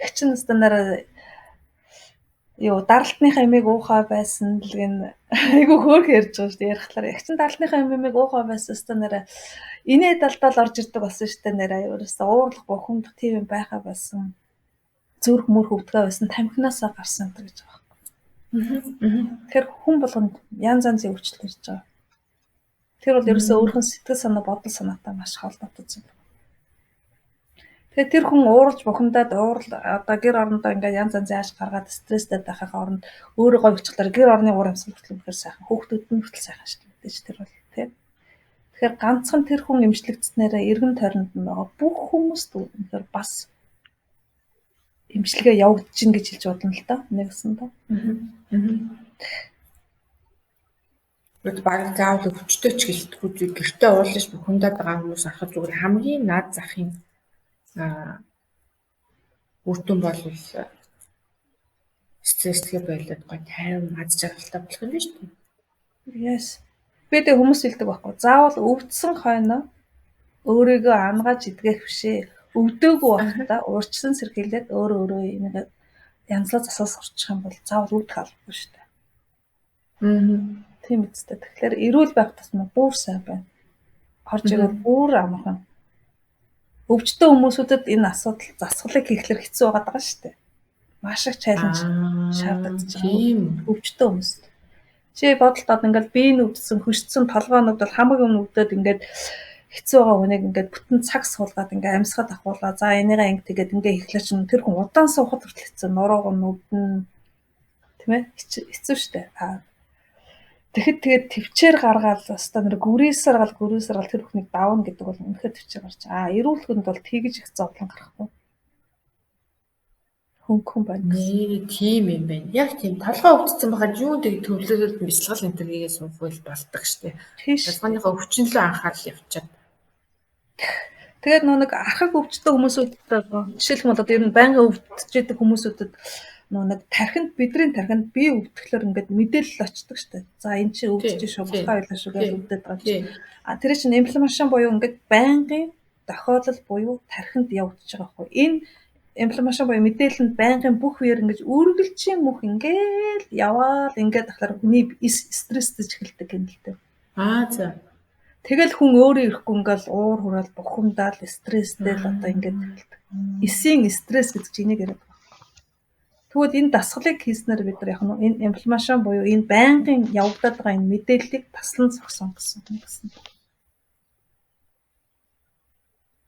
эгч нь стандараа юу даралтныхаа эмийг уухаа байсан л гэн айгүй хөөх ярьж байгаа шүү дээ ярихлаар. Эгч нь даралтныхаа эмийг уухаа байсан стандараа инээ далдаал орж ирдэг болсон шүү дээ нэрээ. Ерөөсөө уурлах бухимдах тийм юм байхаа болсон. Зүрх мөр хөвдгөө байсан тамхинаасаа гарсан гэж байгаа байхгүй. Тэгэхээр хүн болгонд янз янзын өөрчлөлт ирж байгаа. Тэр бол ерөөсөө өөрийнх нь сэтгэл санаа бодол санаатай маш холбоотой зүйл. Тэгэхээр тэр хүн ууралж бухимдаад уурал одоо гэр орондоо ингээд янз янзын ааш гаргаад стресстэй байхын оронд өөрөө гоё хүчлээр гэр орны уур амьсгал хүртэл үнэхээр сайхан, хүүхдүүд нь хүртэл сайхан шүү дээ. Мэдээж тэр бол тий. Тэгэхээр ганцхан тэр хүн эмчлэгдснээрээ эргэн тойронд нь байгаа бүх хүмүүст үнэхээр бас эмчилгээ явагдаж гин гэж хэлж бодно л да. Нэгсэндээ. Бид баг заавал өвчтөй ч гэлтгүй зүг гэртээ уулаж бухимдаад байгаа хүмүүс ороход зүгээр хамгийн над захын үр дүн бол стрессгээ болоод гой тайван маз жаргалтай болох юм биш үү? Yes. Би тэг хүмүүс хэлдэг байхгүй. Заавал өвдсөн хойноо өөрийгөө ангааж идгэх бишээ. Өвдөөгүй байхдаа уурчсан сэргийлээд өөрөө өөрөө энийг янзлаа засаа сурчих юм бол заавал өвдөх албагүй шүү дээ. Тийм үстэй. Тэгэхээр эрүүл байх тусмаа бүр сайн байна. Орж ирээд бүр амархан. Өвчтөн хүмүүсүүдэд энэ асуудал засгалыг хийхлээр хэцүү байгаад байгаа шүү дээ. Маш их challenge шаардлагатай байгаа. Өвчтөн хүмүүст. Чи бодолтод ингээл бие нь өвдсөн, хөшсөн, толгой нь өвдөл, хамаг юм өвдөд ингээд хэцүү байгаа хүнийг ингээд бүтэн цаг суулгаад ингээд амьсгал авахуулаа. За энийгээ ингэ тэгээд ингээ хийхлээр чинь тэр хүн удаан суухад хүртэл хэцүү. Нурууг нь өвдөн. Тийм ээ? Хэцүү шүү дээ. Тэгэхэд тэгээд төвчээр гаргаал өстой нэр гүрээсээр гал тэр бүхнийг давна гэдэг бол үнэхээр төвчээр гарч. Эрүүл хүнд бол тэгж их зовлон гарахгүй. Хөнгөн байна гэсэн. Нэр тийм юм байна. Яг тийм толгой өвдсөн байхад юун тэг төвлөрөөд бясалгал энэ төр хийгээ суух бол болдог штэ. Толгойнхоо өвчнөлөө анхаарал явуулчаад. Тэгээд нөө нэг архаг өвчтөй хүмүүсүүдэд жишээлх юм бол одоо ер нь байнгын өвдөж идэг хүмүүсүүдэд нөө нэг тархинд бидний тархинд бие өвдөхлөөр ингээд мэдээлэл очдог штэ. За энэ чи өвдөж шүү, болохоо байлаа шүү гэж өвдөд байгаа чинь. Тэр чинь инфламашн буюу ингээд байнгын тохиолдол буюу тархинд явагдаж байгаа байхгүй. Энэ инфламашн буюу мэдээлэл нь байнгын бүх үеэр ингэж үргэлжийн мөх ингээл яваал ингээд ахлаар хүний стрессдэж эхэлдэг юм л дээ. За. Тэгэл хүн өөрөө ирэхгүй ингээл уур хураал бухимдаал стресстэй л одоо ингээд эхэлдэг. Эсийн стресс гэдэг чинь энийг яриад байгаа. Тэгвэл энэ дасгалыг хийснээр бид нар яг нь энэ инфламашн буюу энэ байнгын явагдаад байгаа энэ мэдээллийг таслан зогсон гэсэн юм гэсэн.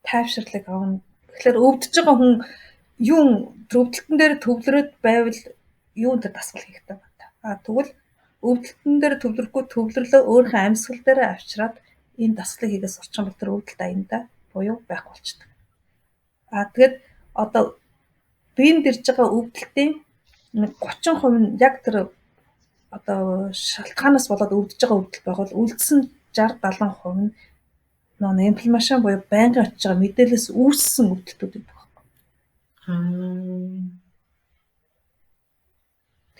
Тайвширлыг авна. Тэгэхээр өвдөж байгаа хүн юун өвдөлтөн дээр төвлөрөөд байвал юун дээр дасгал хийхтэй байна. Тэгвэл өвдөлтөн дээр төвлөрөхгүй төвлөрлөө өөрийнхөө амьсгал дээр авчираад энэ дасгалыг хийгээс сурчих юм бол тэр өвдөлт аяндаа буюу байхгүй болчдөг. Тэгээд одоо биеинд ирж байгаа өвдөлтийн нэг 30% нь яг тэр одоо шалтгаанаас болоод өвдөж байгаа өвдөлт байх бол үлдсэн 60 70% нь нөө инфламашн буюу байнгын очиж байгаа мэдээлэлээс үүссэн өвдөлтүүд байдаг байхгүй.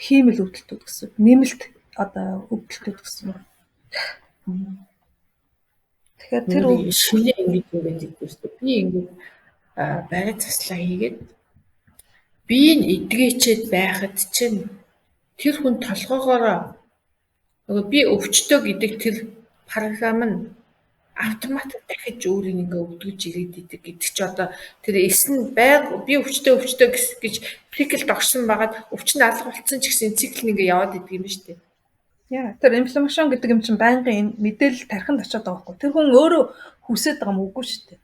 Хиймэл өвдөлтүүд гэсэн. Нэмэлт одоо өвдөлтүүд гэсэн. Тэгэхээр тэр шинэ ингэж юм байдаг шүү дээ. Би ингэж байр заслаа хийгээд бие нь эдгээчээд байхад чинь тэр хүн толгоогоороо нөгөө би өвчтөө гэдэг тэр програм нь автомат дахиж өөрийг ингээ өвдгөж ирээд идэг гэдэг чи одоо тэр эс нь байг би өвчтөө гэж циклд орсон байгаад өвчин алга болцсон ч гэсэн цикл нь ингээ яваад идэг юм ба штэ. Яа, тэр инфламашн гэдэг юм чинь байнгын энэ мэдээлэл тархинд очиод байгаа байхгүй. Тэр хүн өөрөө хүсээд байгаа юм үгүй шүү дээ.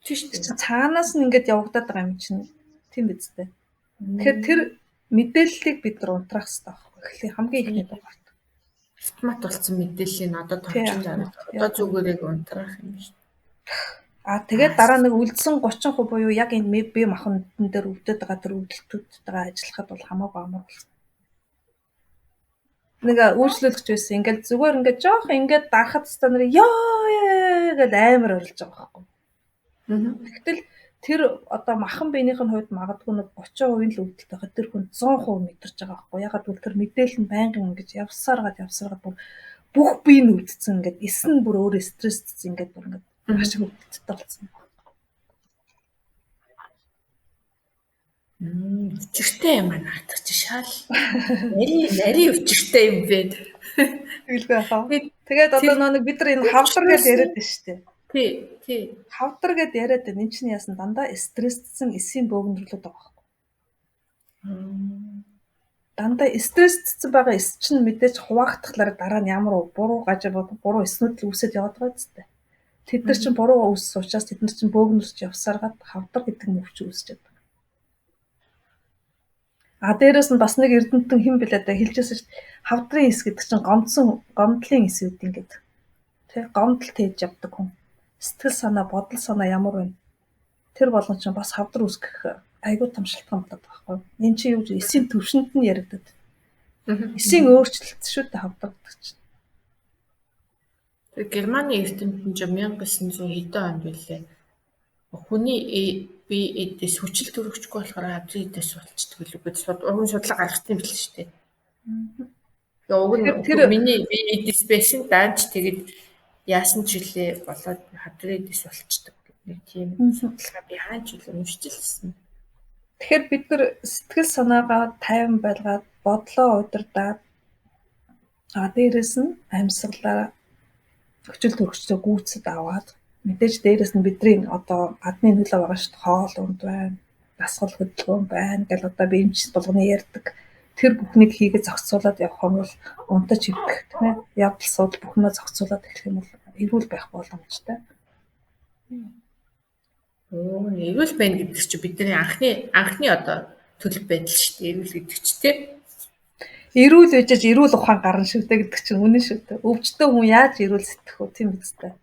Тийм шүү дээ. Цаанаас нь ингээд явагдаад байгаа юм чинь тийм биз дээ. Тэгэхээр тэр мэдээллийг бид нар унтраах хэрэгтэй байхгүй. Эхлээ хамгийн ихний дугаарт. Автомат болсон мэдээллийг одоо товчон дараа. Одоо зүгээрээ унтраах юм шүү. Тэгээд дараа нэг үлдсэн 30% буюу яг энэ бие махбодон дээр өвдөд байгаа тэр өвдөлтүүдтэйгээ ажиллахад бол хамаагүй амар болсон. Нэг үйлчлүүлэгч байсан. Ингээд зүгээр ингээд жоох ингээд дарахад өстой нэр ёо гэж амар орилж байгаа байхгүй. Тэгтэл тэр одоо махан биенийх нь хувьд магадгүй нэг 30% л өвдөлт байхад тэр хүн 100% мэдэрч байгаа байхгүй. Ягаад гэвэл тэр мэдээлэл нь байнгын ингэж явсараад бүр бүх бие нь өвдсөн ингээд эс нь бүр өөрөө стрессдсэн ингээд бүр ингээд маш их өвдөлттэй болсон байна. Учиртай юм аа наадах чи шал. Нари учиртай юм бэ. Тэгэлгүй яхаа. Тэгээд одоо нэг бид нар энэ хавдар гэж яриад байна шүү дээ. Тий, тий. Хавдар гэд яриад байна. Энд чинь яасан дандаа стрессдсэн эсийн бөөгнөрлөд байгаа байхгүй. Дандаа стрессдсэн байгаа эс чинь мэдээж хуваагдахлаар дараа нь ямар буруу гаж буруу эснүүд л үүсээд яваад байгаа зү. Тэд нар чинь буруу үүссэн учраас тэд нар чинь бөөгнөрч явсараад хавдар гэдэг мөвч үүсчихэд. Дээрээс нь бас нэг эрдэмтэн хэн блээ дээ хэлжсэн шүү дээ. Хавдрын эс гэдэг чинь гомдлын эс үүд ингээд. Тэ гомдол тээж явдаг хүн. Сэтгэл санаа, бодол санаа ямар байна? Тэр болгон чинь бас хавдар үүсгэх айгүй том шалтгаан болоод байгаа байхгүй юу? Энэ чинь юу гэж эсийн төвшөнд нь яригдаад. Эсийн өөрчлөлт шүү дээ хавдар гэдэг чинь. Тэр Германы эрдэмтэн ч 1900 хэдэн онд билээ. Хүний бие эдээс хүчил төрөгчгүй болохоор хавдрын эдээс болчдөг билүү гэж уг нь судлаа гаргасан юм билээ шүү дээ. Тэгээ уг нь тэр миний бие эдээс байсан даанч тэгээд яасан ч үлээ болоод хавдрын эдээс болчдөг гэдэг нэг тийм судалгаа би хаан ч үлээ уншиж лсэн. Тэгэхээр бид нар сэтгэл санаагаа тайван байлгаад бодлоо удирдаад дээрээс нь амьсгалаа хүчил төрөгчдөө гүйцэд аваад Мэдээж дээрэс нь бидний одоо гадны нөлөө байгаа шүү дээ. Хоол унд байна, дасгал хөдөлгөөн байна гэл одоо би эмч болгоны ярьдаг. Тэр бүхнийг хийгээ зохицуулаад явах юм бол унтаж хөвдөх тийм ээ. Явдал судал бүхнээ зохицуулаад эхлэх юм бол эрүүл байх боломжтой. Эрүүл байна гэдэг чинь бидний анхны одоо төлөв байдал шүү дээ. Эрүүл гэдэг чинь тийм. Эрүүл байжж эрүүл ухаан гарна шүү дээ гэдэг чинь үнэн шүү дээ. Өвчтөн хүн яаж эрүүл сэтгэх вэ тийм биз дээ.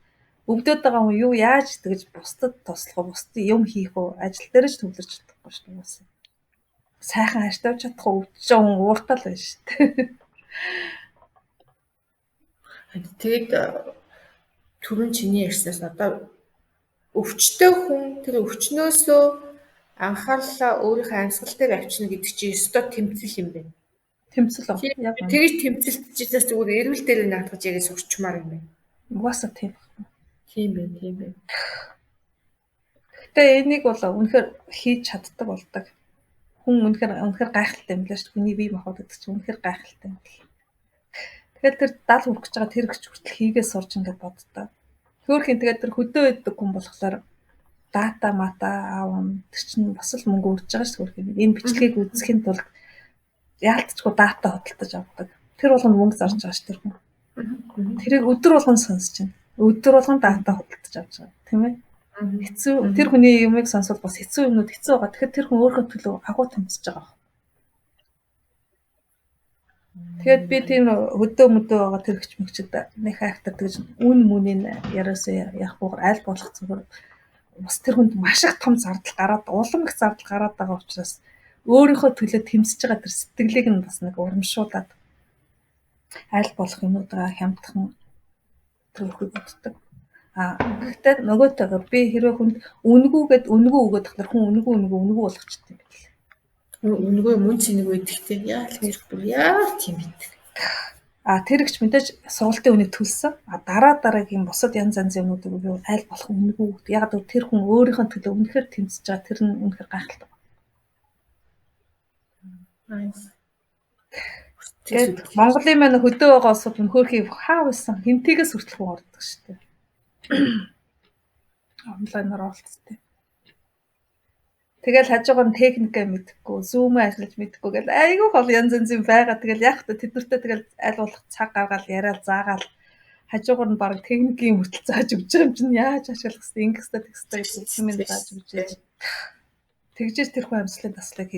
Өвдөд байгаа хүн юу яаж тэгж бусдад туслах вэ? Бусдад юм хийх үү? Ажил дээр ч төвлөрч чадахгүй шүү дээ. Сайхан ажил тавьж чадахгүй өвдөж байгаа хүн ууртал байна шүү дээ. Тэгээд түрүүн чиний ярьснаас одоо өвчтөй хүн тэр өвчнөөсөө анхаарлаа өөрийнхөө амьсгал дээр авчирна гэдэг чинь ёстой тэмцэл юм байна. Тэмцэл. Яг тэгж тэмцэлтжээс зүгээр эрүүл дээр наатгаж ягаа сурчмаар юм байна. Угаасаа тийм. Тийм байна, тийм байна. Гэтэ энийг бол үнэхээр хийж чаддаг болдог. Хүн үнэхээр гайхалтай юм лээ шүү. Хүний бие махбод гэдэг чинь үнэхээр гайхалтай юм л. Тэгэхээр тэр 70 хүрэх гэж байгаа тэр гिच хүртэл хийгээ сурч ингээд боддоо. Хөөхин тэгээд тэр хөдөө байдаг хүн болохоор дата мата аавн тэр чинь бас л мөнгө үрж байгаа шүү дээ. Энэ бичлэгийг үзэхийн тулд яалтчгүй дата хөдөлтөж авдаг. Тэр болгонд мөнгө зарж байгаа шүү тэр хүн. Тэрийг өдөр болгон сонсож байна. Өдөр болгон дата хөдөлтөж авч байгаа. Тийм ээ. Хэцүү тэр хүний юмыг сонсвол бас хэцүү юмнууд хэцүү байгаа. Тэгэхээр тэр хүн өөрийнхөө төлөө агуу тэмцэж байгаа. Тэгээд би тийм хөдөө мөдөө байгаа тэр хүч мөгчд нэг хайхтар тэгж үн мүнийг яриасаа яахгүйгээр аль болох зүгээр бас тэр хүнд маш их том зардал гараад улам их зардал гараад байгаа учраас өөрийнхөө төлөө тэмцэж байгаа тэр сэтгэлийг нь бас нэг урамшуулад аль болох юмнуудаа хямдхан төрөхийг боддог. А гэхдээ нөгөөтэйгээр би хэрвээ хүнд үнэгүйгээд үнэгүй өгөөд тахлаар хүн үнэгүй үнэгүй үнэгүй болгочтой юм байна. Үнэгүй мөн цэнэгүй гэдэгтэй яа л тэр бүр яа тийм байдаг. А тэр ихч мэдээж сургалтын үнийг төлсөн. А дараа дараагийн бусад янз янзын юмнуудыг би аль болох үнэгүй. Яг л тэр хүн өөрийнхөө төлөө үнэхээр тэмцэж байгаа тэр нь үнэхээр гайхалтай. Nice. Тэгээд Монголын маань хөдөө байгаа улсууд нь хөөрхий хаа байсан хинтигээс хүртэл хүн ордог шүү дээ. Онлайнаар оролцдог. Тэгэл хажуугаар нь техникээ мэдэхгүй, Zoom-ээ ажиллаж мэдэхгүй гэл айгүй хол янз янз юм байгаа. Тэгэл яг та тэд нартэй тэгэл аль болох цаг гаргаал яриад заагаал хажуугаар нь баг техникийн хүртэл зааж өгч байгаа юм чинь яаж ашиглах хэвээр ингэх хэвээр тэгэх хэвээр гэж юм зааж өгч яаж. Тэгжээж тэр хүн амьсгалын таслыг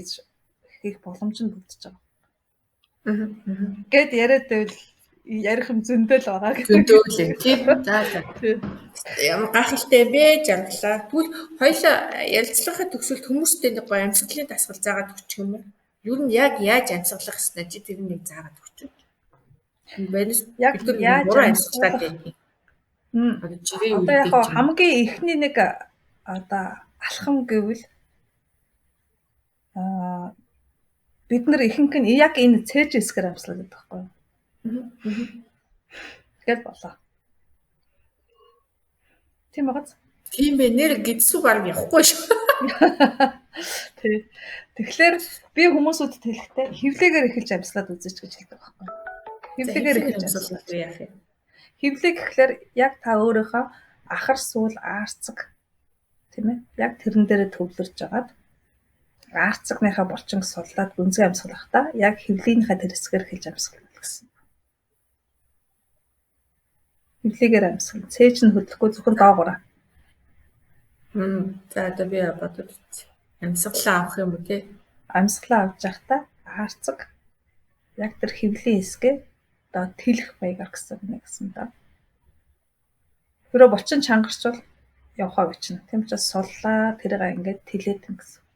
хийх боломж нь бүрдэж байгаа. Гэт яриад байвал ярих юм зөндөл байгаа гэх. Зөндөл юм тийм. За за. Ямар гайхалтай юм бэ жаргалаа. Тэгвэл хоёлаа ярилцлагын төгсөлд хүмүүстэй нэг гоё амьсгалын дасгал заагаад өгчих юм уу? Ер нь яг яаж амьсгалах ёстой чи тэр нэг заагаад өгч. Бэнэс яг яаж амьсгалаад байх юм. Одоо яг хамгийн эхний нэг одоо алхам гэвэл бид нар ихэнх нь яг энэ цээж хэсгээр амьсгалаад байдаг байхгүй юу? Тэгэл болоо. Тийм байгааз. Тийм бэ. Нэр гидсүү баг явахгүй шүү. Тий. Тэгэхээр би хүмүүсүүдэд хэлэхдээ хевлэгээр эхэлж амьсгалаад үзээч гэж хэлдэг байхгүй юу? Хевлэгээр эхэлж амьсгалаад яах юм? Хевлэг гэхлээр яг та өөрийнхөө ахар сүүл аарцаг тийм ээ. Яг тэрэн дээрээ төвлөрж агаад аарцагныхаа булчин суллаад гүнзгий амьсгалахдаа яг хевлийнхаа тэр хэсгээр эхэлж амьсгална гэсэн. Хевлэгээр амьсгал. Цээж нь хөдлөхгүй зөвхөн доогоороо. За одоо би бодод үзье. Амьсгалаа авах юм уу те? Амьсгалаа авч явахдаа аарцаг яг тэр хевлийн хэсгээ одоо тэлэх маягаар гэсэн нэг гэсэн да. Хэрвээ булчин чангарчвал явхаа бичнэ. Тийм учраас суллаа тэрийг ингээд тэлээд гэсэн.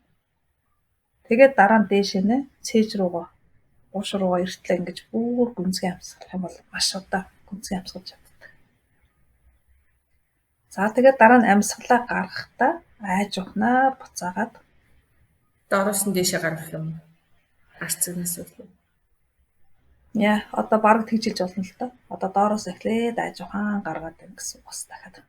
Тэгээд дараа нь дээшээ нэ цээж рүүгээ ууш руугаа эртлээ ингэж бүр гүнзгий амьсгалах юм бол маш удаан гүнзгий амьсгалж чаддаг. За тэгээд дараа нь амьсгалаа гаргахдаа айж ухнаар буцаагаад доороос нь дээшээ гаргах юм. Арцагнаас үл. Яа, одоо бараг тэгж хэлж болно л доо. Одоо доороос эхлээд айж ухаан гаргаад байна гэсэн бас дахиад.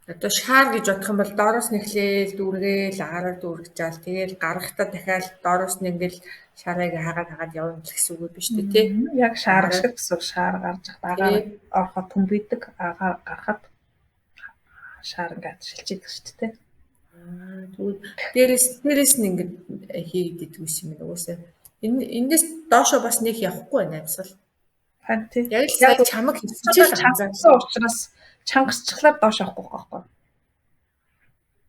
Одоо шаар гэж бодох юм бол доороос нь эхлээл дүүргээл агараар дүүргэж аал тэгэл гарахдаа дахиад доороос нь ингээл шаарыг хагаад хагаад явна гэсэн үг биш үү тий? Яг шаар шиг гэсэн шаар гарч хат агаар ороход түмбийдэг, агаар гарахад шаар ингээд шилжиж идэг шүү дээ. Тэгвэл дээрээс нь ингээд хийгээд идэг юм байна угаасаа. Эндээс доошоо бас нэг явахгүй байна амьсгал. Харин тийм. Яг л сая чамаг хийсэн чинь чангасан учраас чангасчлаар доош явахгүй байхгүй.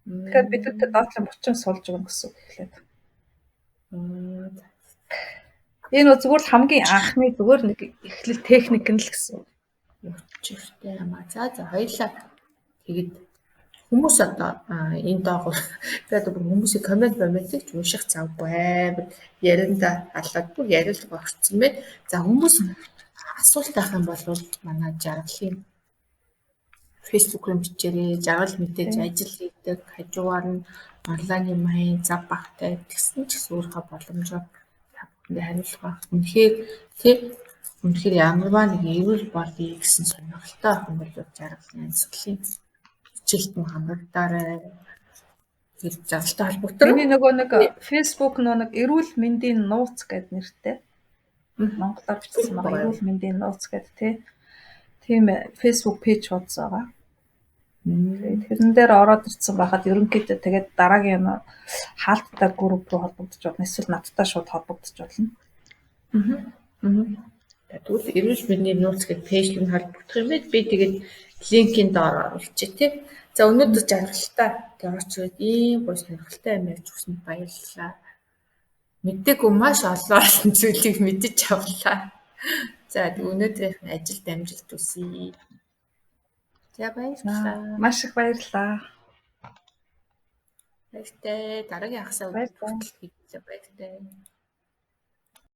Тэгэхээр бид нар доотлын булчин сулж өгнө гэсэн үг эхлээд. Энэ бол зүгээр л хамгийн анхны зүгээр нэг эхлэл техник нь л гэсэн үг. Учиртай юм аа. За хоёлаа тэгэд хүмүүс одоо энэ доогуур би одоо бүр хүмүүсийн коммент моментыг ч унших завгүй амар ярианда алаад бүр ярилцлага орцсон байна. За хүмүүс асуулт авах юм бол манай жаргалын Facebook руу бичээрэй. Жаргал мэдээж ажил хийдэг, хажуугаар нь онлайн юм хайн зав багтай тэгсэн ч гэсэн өөрийнхөө боломжоор та бүхэндээ хариулах байх. Үнэхээр тий үнэхээр ямарваа нэг эрүүл болъё гэсэн сонирхолтой байх юм бол жаргалын амьсгалын хичээлд нь хамрагдаарай. Тэр жаргалтай холбогдсон. Миний нөгөө нэг Facebook нөгөө нэг эрүүл мэндийн нууц гэдэг нэртэй. Монголоор бичсэн байгаа эрүүл мэндийн нууц гэдэг тий. Тийм Facebook пэйж хуудас байгаа. Тэгээд тэрэн дээр ороод ирсэн байхад ерөнхийдөө тэгээд дараагийн хаалттай групп руу холбогдож болно. Эсвэл надтай шууд холбогдож болно. Тэгвэл эрүүл мэндийн нууц гэдэг пэйж рүү холбогдох юм байна. Би тэгээд линкийн доор оруулчих тий. За өнөөдөр жаргалтай орч ирээд ийм гоё сонирхолтой юм ярьж өгсөнд баярлалаа. Мэдээгүй маш олон зүйлийг мэдэж авлаа. За өнөөдрийнх нь ажилд амжилт хүсье. За баярлалаа. Маш их баярлалаа. Баяртай. Дараагийн хагасаа өдөр хүртэл хийлээ. Баяртай.